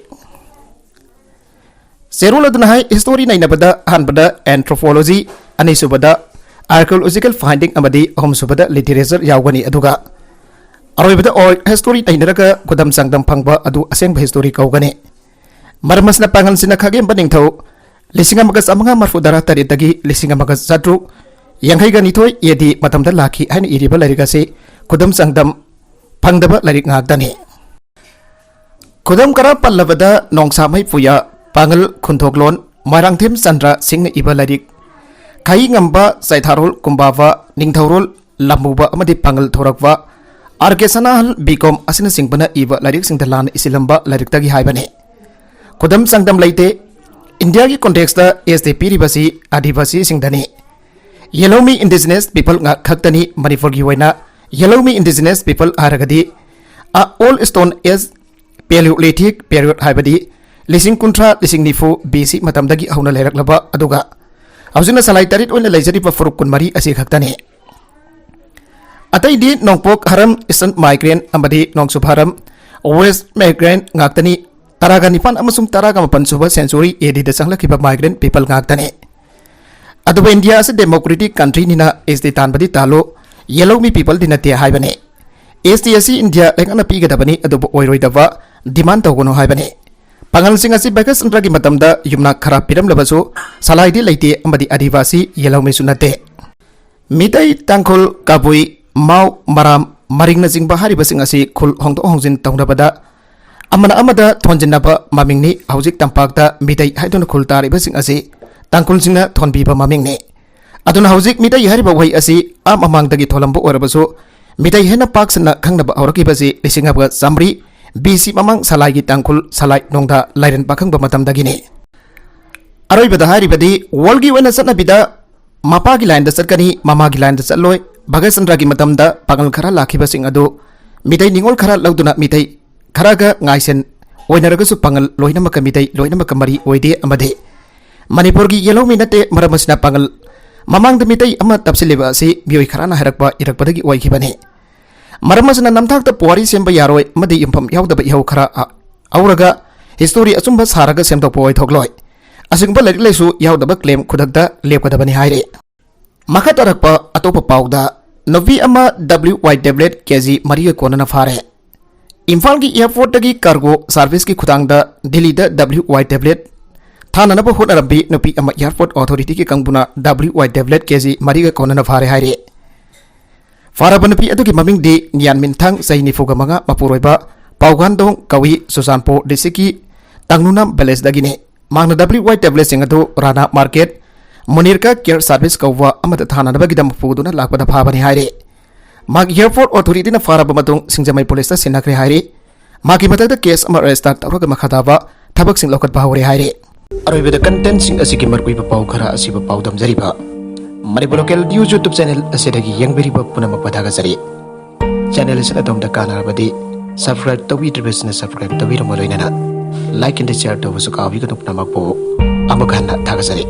ꯆꯦꯔꯣꯜ ꯑꯗꯨꯅ ꯍꯥꯏ, ꯍꯤꯁꯇꯣꯔꯤ ꯅꯩꯅꯕꯗ ꯑꯍꯥꯟꯕꯗ ꯑꯦꯟꯊ꯭ꯔꯣꯄꯣꯂꯣꯖꯤ, ꯑꯅꯤꯁꯨꯕꯗ ꯑꯥꯔꯀꯤꯑꯣꯂꯣꯖꯤꯀꯦꯜ ꯐꯥꯏꯟꯗꯤꯡ ꯑꯃꯗꯤ ꯑꯍꯨꯝꯁꯨꯕꯗ ꯂꯤꯇꯔꯦꯆꯔ ꯌꯥꯎꯒꯅꯤ, ꯑꯗꯨꯒ ꯑꯔꯣꯏꯕꯗ ꯑꯣꯔ ꯍꯤꯁꯇꯣꯔꯤ ꯅꯩꯅꯔꯒ ꯈꯨꯗꯝ ꯆꯥꯡꯗꯝ ꯐꯪꯕ ꯑꯗꯨ ꯑꯁꯦꯡꯕ ꯍꯤꯁꯇꯣꯔꯤ ꯀꯧꯒꯅꯤ꯫ ꯃꯔꯝ ꯑꯁꯤꯅ ꯄꯥꯉꯜꯁꯤꯡꯅ ꯈꯥꯒꯦꯝꯕ ꯅꯤꯡꯊꯧ ꯂꯤꯁꯤꯡ ꯑꯃꯒ ꯆꯥꯃꯉꯥ ꯃꯔꯐꯨ ꯇꯔꯥ ꯇꯔꯦꯠꯇꯒꯤ ꯂꯤꯁꯤꯡ ꯑꯃꯒ ꯆꯥꯇ꯭ꯔꯨꯛ ꯌꯥꯡꯈꯩꯒ ꯅꯤꯊꯣꯏ ꯑꯦ ꯗꯤ ꯃꯇꯝꯗ ꯂꯥꯛꯈꯤ ꯍꯥꯏꯅ ꯏꯔꯤꯕ ꯂꯥꯏꯔꯤꯛ ꯑꯁꯤ ꯈꯨꯗꯝ ꯆꯥꯡꯗꯝ ꯐꯪꯗꯕ ꯂꯥꯏꯔꯤꯛ ꯉꯥꯛꯇꯅꯤ꯫ ꯈꯨꯗꯝ ꯈꯔ ꯄꯜꯂꯕꯗ, ꯅꯣꯡꯁꯥꯃꯩ ꯄꯨꯌꯥ, ꯄꯥꯉꯜ ꯈꯨꯟꯊꯣꯛꯂꯣꯟ, ꯃꯣꯏꯔꯥꯡꯊꯦꯝ ꯆꯟꯗ꯭ꯔ ꯁꯤꯡꯅ ꯏꯕ ꯂꯥꯏꯔꯤꯛ ꯈꯥꯌꯤ ꯉꯝꯕ, ꯆꯩꯊꯥꯔꯣꯜ ꯀꯨꯝꯕꯥꯕ, ꯅꯤꯡꯊꯧꯔꯣꯜ ꯂꯝꯃꯨꯕ ꯑꯃꯗꯤ ꯄꯥꯉꯜ ꯊꯣꯔꯛꯄ, ꯑꯥꯔ ꯀꯦ ꯁꯅꯥꯍꯜ, ꯕꯤ ꯀꯣꯝ ꯑꯁꯤꯅꯆꯤꯡꯕꯅ ꯏꯕ ꯂꯥꯏꯔꯤꯛꯁꯤꯡꯗ ꯂꯥꯟꯅ ꯏꯁꯤꯜꯂꯝꯕ ꯂꯥꯏꯔꯤꯛꯇꯒꯤ ꯍꯥꯏꯕꯅꯤ꯫ ꯈꯨꯗꯝ ꯆꯥꯡꯗꯝ ꯂꯩꯇꯦ꯫ ꯏꯟꯗꯤꯌꯥꯒꯤ ꯀꯣꯟꯇꯦꯛꯁꯇ ꯑꯦꯁ ꯇꯤ ꯄꯤꯔꯤꯕꯁꯤ ꯑꯥꯗꯤꯕꯥꯁꯤꯁꯤꯡꯗꯅꯤ꯫ ꯌꯦꯜꯍꯧꯃꯤ ꯏꯟꯗꯤꯖꯤꯅꯁ ꯄꯤꯄꯜ ꯉꯥꯛ ꯈꯛꯇꯅꯤ꯫ ꯃꯅꯤꯄꯨꯔꯒꯤ ꯑꯣꯏꯅ ꯌꯦꯜꯍꯧꯃꯤ ꯏꯟꯗꯤꯖꯤꯅꯁ ꯄꯤꯄꯜ ꯍꯥꯏꯔꯒꯗꯤ ꯑ ꯑꯣꯜ ꯁ꯭ꯇꯣꯟ ꯑꯦꯖ ꯄꯦꯂꯤꯑꯣꯂꯤꯊꯤꯛ ꯄꯦꯔꯤꯌꯣꯗ ꯍꯥꯏꯕꯗꯤ ꯂꯤꯁꯤꯡ ꯀꯨꯟꯊ꯭ꯔꯥ, ꯂꯤꯁꯤꯡ ꯅꯤꯐꯨ ꯕꯤ ꯁꯤ ꯃꯇꯝꯗꯒꯤ ꯍꯧꯅ ꯂꯩꯔꯛꯂꯕ, ꯑꯗꯨꯒ ꯍꯧꯖꯤꯛꯅ ꯁꯂꯥꯏ ꯇꯔꯦꯠ ꯑꯣꯏꯅ ꯂꯩꯖꯔꯤꯕ ꯐꯨꯔꯨꯞ ꯀꯨꯟꯃꯔꯤ ꯑꯁꯤ ꯈꯛꯇꯅꯤ꯫ ꯑꯇꯩꯗꯤ ꯅꯣꯡꯄꯣꯛ ꯍꯔꯝ, ꯏꯁꯇꯔꯟ ꯃꯥꯏꯒ꯭ꯔꯦꯟ ꯑꯃꯗꯤ ꯅꯣꯡꯆꯨꯞ ꯍꯔꯝ, ꯋꯦꯁ ꯃꯥꯏꯒ꯭ꯔꯦꯟ ꯉꯥꯛꯇꯅꯤ꯫ ꯇꯔꯥꯒ ꯅꯤꯄꯥꯟ ꯑꯃꯁꯨꯡ ꯇꯔꯥꯒ ꯃꯥꯄꯟ ꯁꯨꯕ ꯁꯦꯟꯆꯨꯔꯤ ꯑꯦ ꯗꯤꯗ ꯆꯪꯂꯛꯈꯤꯕ ꯃꯥꯏꯒ꯭ꯔꯦꯟ ꯄꯤꯄꯜ ꯉꯥꯛꯇꯅꯤ꯫ ꯑꯗꯨꯕꯨ ꯏꯟꯗꯤꯌꯥ ꯑꯁꯤ ꯗꯦꯃꯣꯀ꯭ꯔꯦꯇꯤꯛ ꯀꯟꯇ꯭ꯔꯤꯅꯤꯅ ꯑꯦꯁ ꯇꯤ ꯇꯥꯟꯕꯗꯤ ꯇꯥꯜꯂꯨ, ꯌꯦꯜꯍꯧꯃꯤ ꯄꯤꯄꯜꯗꯤ ꯅꯠꯇꯦ ꯍꯥꯏꯕꯅꯤ꯫ ꯑꯦꯁ ꯇꯤ ꯑꯁꯤ ꯏꯟꯗꯤꯌꯥ ꯂꯩꯉꯥꯛꯅ ꯄꯤꯒꯗꯕꯅꯤ, ꯑꯗꯨꯕꯨ ꯑꯣꯏꯔꯣꯏꯗꯕ ꯗꯤꯃꯥꯟ ꯇꯧꯒꯅꯨ ꯍꯥꯏꯕꯅꯤ꯫ ꯄꯥꯉꯜꯁꯤꯡ ꯑꯁꯤ ꯚꯥꯒ꯭ꯌꯆꯟꯗ꯭ꯔꯒꯤ ꯃꯇꯝꯗ ꯌꯨꯝꯅꯥꯛ ꯈꯔ ꯄꯤꯔꯝꯂꯕꯁꯨ ꯁꯂꯥꯏꯗꯤ ꯂꯩꯇꯦ ꯑꯃꯗꯤ ꯑꯥꯗꯤꯕꯥꯁꯤ ꯌꯦꯜꯍꯧꯃꯤꯁꯨ ꯅꯠꯇꯦ꯫ ꯃꯤꯇꯩ, ꯇꯥꯡꯈꯨꯜ, ꯀꯕꯨꯏ, ꯃꯥꯎ, ꯃꯔꯥꯝ, ꯃꯔꯤꯡꯅꯆꯤꯡꯕ ꯍꯥꯏꯔꯤꯕꯁꯤꯡ ꯑꯁꯤ ꯈꯨꯜ ꯍꯣꯡꯗꯣꯛ ꯍꯣꯡꯖꯤꯟ ꯇꯧꯅꯕꯗ ꯑꯃꯅ ꯑꯃꯗ ꯊꯣꯟꯖꯤꯟꯅꯕ ꯃꯃꯤꯡꯅꯤ꯫ ꯍꯧꯖꯤꯛ ꯇꯝꯄꯥꯛꯇ ꯃꯤꯇꯩ ꯍꯥꯏꯗꯨꯅ ꯈꯨꯜ ꯇꯥꯔꯤꯕꯁꯤꯡ ꯑꯁꯤ ꯇꯥꯡꯈꯨꯜꯁꯤꯡꯅ ꯊꯣꯟꯕꯤꯕ ꯃꯃꯤꯡꯅꯤ꯫ ꯑꯗꯨꯅ ꯍꯧꯖꯤꯛ ꯃꯤꯇꯩ ꯍꯥꯏꯔꯤꯕ ꯋꯥꯍꯩ ꯑꯁꯤ ꯑꯥ ꯃꯃꯥꯡꯗꯒꯤ ꯊꯣꯜꯂꯝꯕ ꯑꯣꯏꯔꯕꯁꯨ, ꯃꯤꯇꯩ ꯍꯥꯏꯅ ꯄꯥꯛ ꯁꯟꯅ ꯈꯪꯅꯕ ꯍꯧꯔꯛꯈꯤꯕꯁꯤ ꯂꯤꯁꯤꯡ ꯑꯃꯒ ꯆꯥꯃꯔꯤ ꯕꯤ ꯁꯤ ꯃꯃꯥꯡ ꯁꯂꯥꯏꯒꯤ ꯇꯥꯡꯈꯨꯜ ꯁꯂꯥꯏ ꯅꯣꯡꯗꯥ ꯂꯥꯏꯔꯦꯟ ꯄꯥꯈꯪꯕ ꯃꯇꯝꯗꯒꯤꯅꯤ꯫ ꯑꯔꯣꯏꯕꯗ ꯍꯥꯏꯔꯤꯕꯗꯤ ꯋꯥꯔꯜꯒꯤ ꯑꯣꯏꯅ ꯆꯠꯅꯕꯤꯗ ꯃꯄꯥꯒꯤ ꯂꯥꯏꯟꯗ ꯆꯠꯀꯅꯤ, ꯃꯃꯥꯒꯤ ꯂꯥꯏꯟꯗ ꯆꯠꯂꯣꯏ꯫ ꯚꯥꯒ꯭ꯌꯆꯟꯗ꯭ꯔꯒꯤ ꯃꯇꯝꯗ ꯄꯥꯉꯜ ꯈꯔ ꯂꯥꯛꯈꯤꯕꯁꯤꯡ ꯑꯗꯨ ꯃꯤꯇꯩ ꯅꯤꯉꯣꯜ ꯈꯔ ꯂꯧꯗꯨꯅ ꯃꯤꯇꯩ ꯈꯔꯒ ꯉꯥꯏꯁꯦꯟ ꯑꯣꯏꯅꯔꯒꯁꯨ ꯄꯥꯉꯜ ꯂꯣꯏꯅꯃꯛꯀ ꯃꯤꯇꯩ ꯂꯣꯏꯅꯃꯛꯀ ꯃꯔꯤ ꯑꯣꯏꯗꯦ ꯑꯃꯗꯤ ꯃꯅꯤꯄꯨꯔꯒꯤ ꯌꯦꯜꯍꯧꯃꯤ ꯅꯠꯇꯦ꯫ ꯃꯔꯝ ꯑꯁꯤꯅ ꯄꯥꯉꯜ ꯃꯃꯥꯡꯗ ꯃꯤꯇꯩ ꯑꯃ ꯇꯞꯁꯤꯜꯂꯤꯕ ꯑꯁꯤ ꯃꯤꯑꯣꯏ ꯈꯔꯅ ꯍꯥꯏꯔꯛꯄ ꯏꯔꯛꯄꯗꯒꯤ ꯑꯣꯏꯈꯤꯕꯅꯤ꯫ ꯃꯔꯝ ꯑꯁꯤꯅ ꯅꯝꯊꯥꯛꯇ ꯄꯨꯋꯥꯔꯤ ꯁꯦꯝꯕ ꯌꯥꯔꯣꯏ ꯑꯃꯗꯤ ꯌꯨꯝꯐꯝ ꯌꯥꯎꯗꯕ ꯏꯍꯧ ꯈꯔ ꯍꯧꯔꯒ ꯍꯤꯁꯇꯣꯔꯤ ꯑꯆꯨꯝꯕ ꯁꯥꯔꯒ ꯁꯦꯝꯗꯣꯛꯄ ꯑꯣꯏꯊꯣꯛꯂꯣꯏ꯫ ꯑꯁꯤꯒꯨꯝꯕ ꯂꯥꯏꯔꯤꯛ ꯂꯥꯏꯁꯨ ꯌꯥꯎꯗꯕ ꯀ꯭ꯂꯦꯝ ꯈꯨꯗꯛꯇ ꯂꯦꯞꯀꯗꯕꯅꯤ ꯍꯥꯏꯔꯤ꯫ ꯃꯈꯥ ꯇꯥꯔꯛꯄ ꯑꯇꯣꯞꯄ ꯄꯥꯎꯗ, ꯅꯨꯄꯤ ꯑꯃ ꯗꯕ꯭ꯂꯤꯎ ꯋꯥꯏ ꯇꯦꯕ꯭ꯂꯦꯠ ꯀꯦ ꯖꯤ ꯃꯔꯤꯒ ꯀꯣꯟꯅꯅ ꯐꯥꯔꯦ꯫ ꯏꯝꯐꯥꯜꯒꯤ ꯑꯦꯌꯔꯄꯣꯔꯠꯇꯒꯤ ꯀꯥꯔꯒꯣ ꯁꯥꯔꯚꯤꯁꯀꯤ ꯈꯨꯊꯥꯡꯗ ꯗꯤꯜꯂꯤꯗ ꯗꯕ꯭ꯂꯤꯎ ꯋꯥꯏ ꯇꯦꯕ꯭ꯂꯦꯠ ꯊꯥꯅꯅꯕ ꯍꯣꯠꯅꯔꯝꯕꯤ ꯅꯨꯄꯤ ꯑꯃ ꯑꯦꯌꯔꯄꯣꯔꯠ ꯑꯣꯊꯣꯔꯤꯇꯤꯒꯤ ꯀꯥꯡꯕꯨꯅ ꯗꯕ꯭ꯂꯤꯎ ꯋꯥꯏ ꯇꯦꯕ꯭ꯂꯦꯠ ꯀꯦ ꯖꯤ ꯃꯔꯤꯒ ꯀꯣꯟꯅꯅ ꯐꯥꯔꯦ ꯍꯥꯏꯔꯤ꯫ ꯐꯥꯔꯕ ꯅꯨꯄꯤ ꯑꯗꯨꯒꯤ ꯃꯃꯤꯡꯗꯤ ꯅꯤꯌꯥꯟ ꯃꯤꯟꯊꯥꯡ, ꯆꯍꯤ ꯅꯤꯐꯨꯒ ꯃꯉꯥ, ꯃꯄꯨꯔꯣꯏꯕ ꯄꯥꯎꯒꯥꯟꯗꯣꯡ ꯀꯧꯏ, ꯆꯨꯔꯆꯥꯟꯄꯨꯔ ꯗꯤꯁꯇ꯭ꯔꯤꯛꯀꯤ ꯇꯥꯡꯅꯨꯅꯥꯝ ꯚꯤꯂꯦꯖꯇꯒꯤꯅꯤ꯫ ꯃꯍꯥꯛꯅ ꯗꯕ꯭ꯂꯤꯎ ꯋꯥꯏ ꯇꯦꯕ꯭ꯂꯦꯠꯁꯤꯡ ꯑꯗꯨ ꯔꯥꯅꯥ ꯃꯥꯔꯀꯦꯠ, ꯃꯨꯅꯤꯔꯀꯥ ꯀꯦꯌꯔ ꯁꯥꯔꯚꯤꯁ ꯀꯧꯕ ꯑꯃꯗ ꯊꯥꯅꯅꯕꯒꯤꯗꯃꯛ ꯄꯨꯗꯨꯅ ꯂꯥꯛꯄꯗ ꯐꯥꯕꯅꯤ ꯍꯥꯏꯔꯤ꯫ ꯃꯍꯥꯛ ꯑꯦꯌꯔꯄꯣꯔꯠ ꯑꯣꯊꯣꯔꯤꯇꯤꯅ ꯐꯥꯔꯕ ꯃꯇꯨꯡ ꯁꯤꯡꯖꯃꯩ ꯄꯨꯂꯤꯁꯇ ꯁꯤꯟꯅꯈ꯭ꯔꯦ ꯍꯥꯏꯔꯤ꯫ ꯃꯍꯥꯛꯀꯤ ꯃꯊꯛꯇ ꯀꯦꯁ ꯑꯃ ꯔꯦꯖꯤꯁꯇꯥꯔ ꯇꯧꯔꯒ ꯃꯈꯥ ꯇꯥꯕ ꯊꯕꯛꯁꯤꯡ ꯂꯧꯈꯠꯄ ꯍꯧꯔꯦ ꯍꯥꯏꯔꯤ꯫ ꯑꯔꯣꯏꯕꯗ ꯀꯟꯇꯦꯟꯁꯤꯡ ꯑꯁꯤꯒꯤ ꯃꯔꯨꯑꯣꯏꯕ ꯄꯥꯎ ꯈꯔ ꯑꯁꯤꯕꯨ ꯄꯥꯎꯗꯝꯖꯔꯤꯕ ꯃꯅꯤꯄꯨꯔ ꯂꯣꯀꯦꯜ ꯅ꯭ꯌꯨꯁ ꯌꯨꯇ꯭ꯌꯨꯕ ꯆꯦꯅꯦꯜ ꯑꯁꯤꯗꯒꯤ ꯌꯦꯡꯕꯤꯔꯤꯕ ꯄꯨꯝꯅꯃꯛꯄꯨ ꯊꯥꯒꯠꯆꯔꯤ꯫ ꯆꯦꯅꯦꯜ ꯑꯁꯤꯅ ꯑꯗꯣꯝꯗ ꯀꯥꯟꯅꯔꯕꯗꯤ ꯁꯕꯁꯀ꯭ꯔꯥꯏꯕ ꯇꯧꯕꯤꯗ꯭ꯔꯤꯕꯁꯤꯅ ꯁꯕꯁꯀ꯭ꯔꯥꯏꯕ ꯇꯧꯕꯤꯔꯝꯕ ꯂꯣꯏꯅꯅ ꯂꯥꯏꯛ ꯑꯦꯟ ꯁꯤꯌꯔ ꯇꯧꯕꯁꯨ ꯀꯥꯎꯕꯤꯒꯅꯨ꯫ ꯄꯨꯝꯅꯃꯛꯄꯨ ꯑꯃꯨꯛ ꯍꯟꯅ ꯊꯥꯒꯠꯆꯔꯤ꯫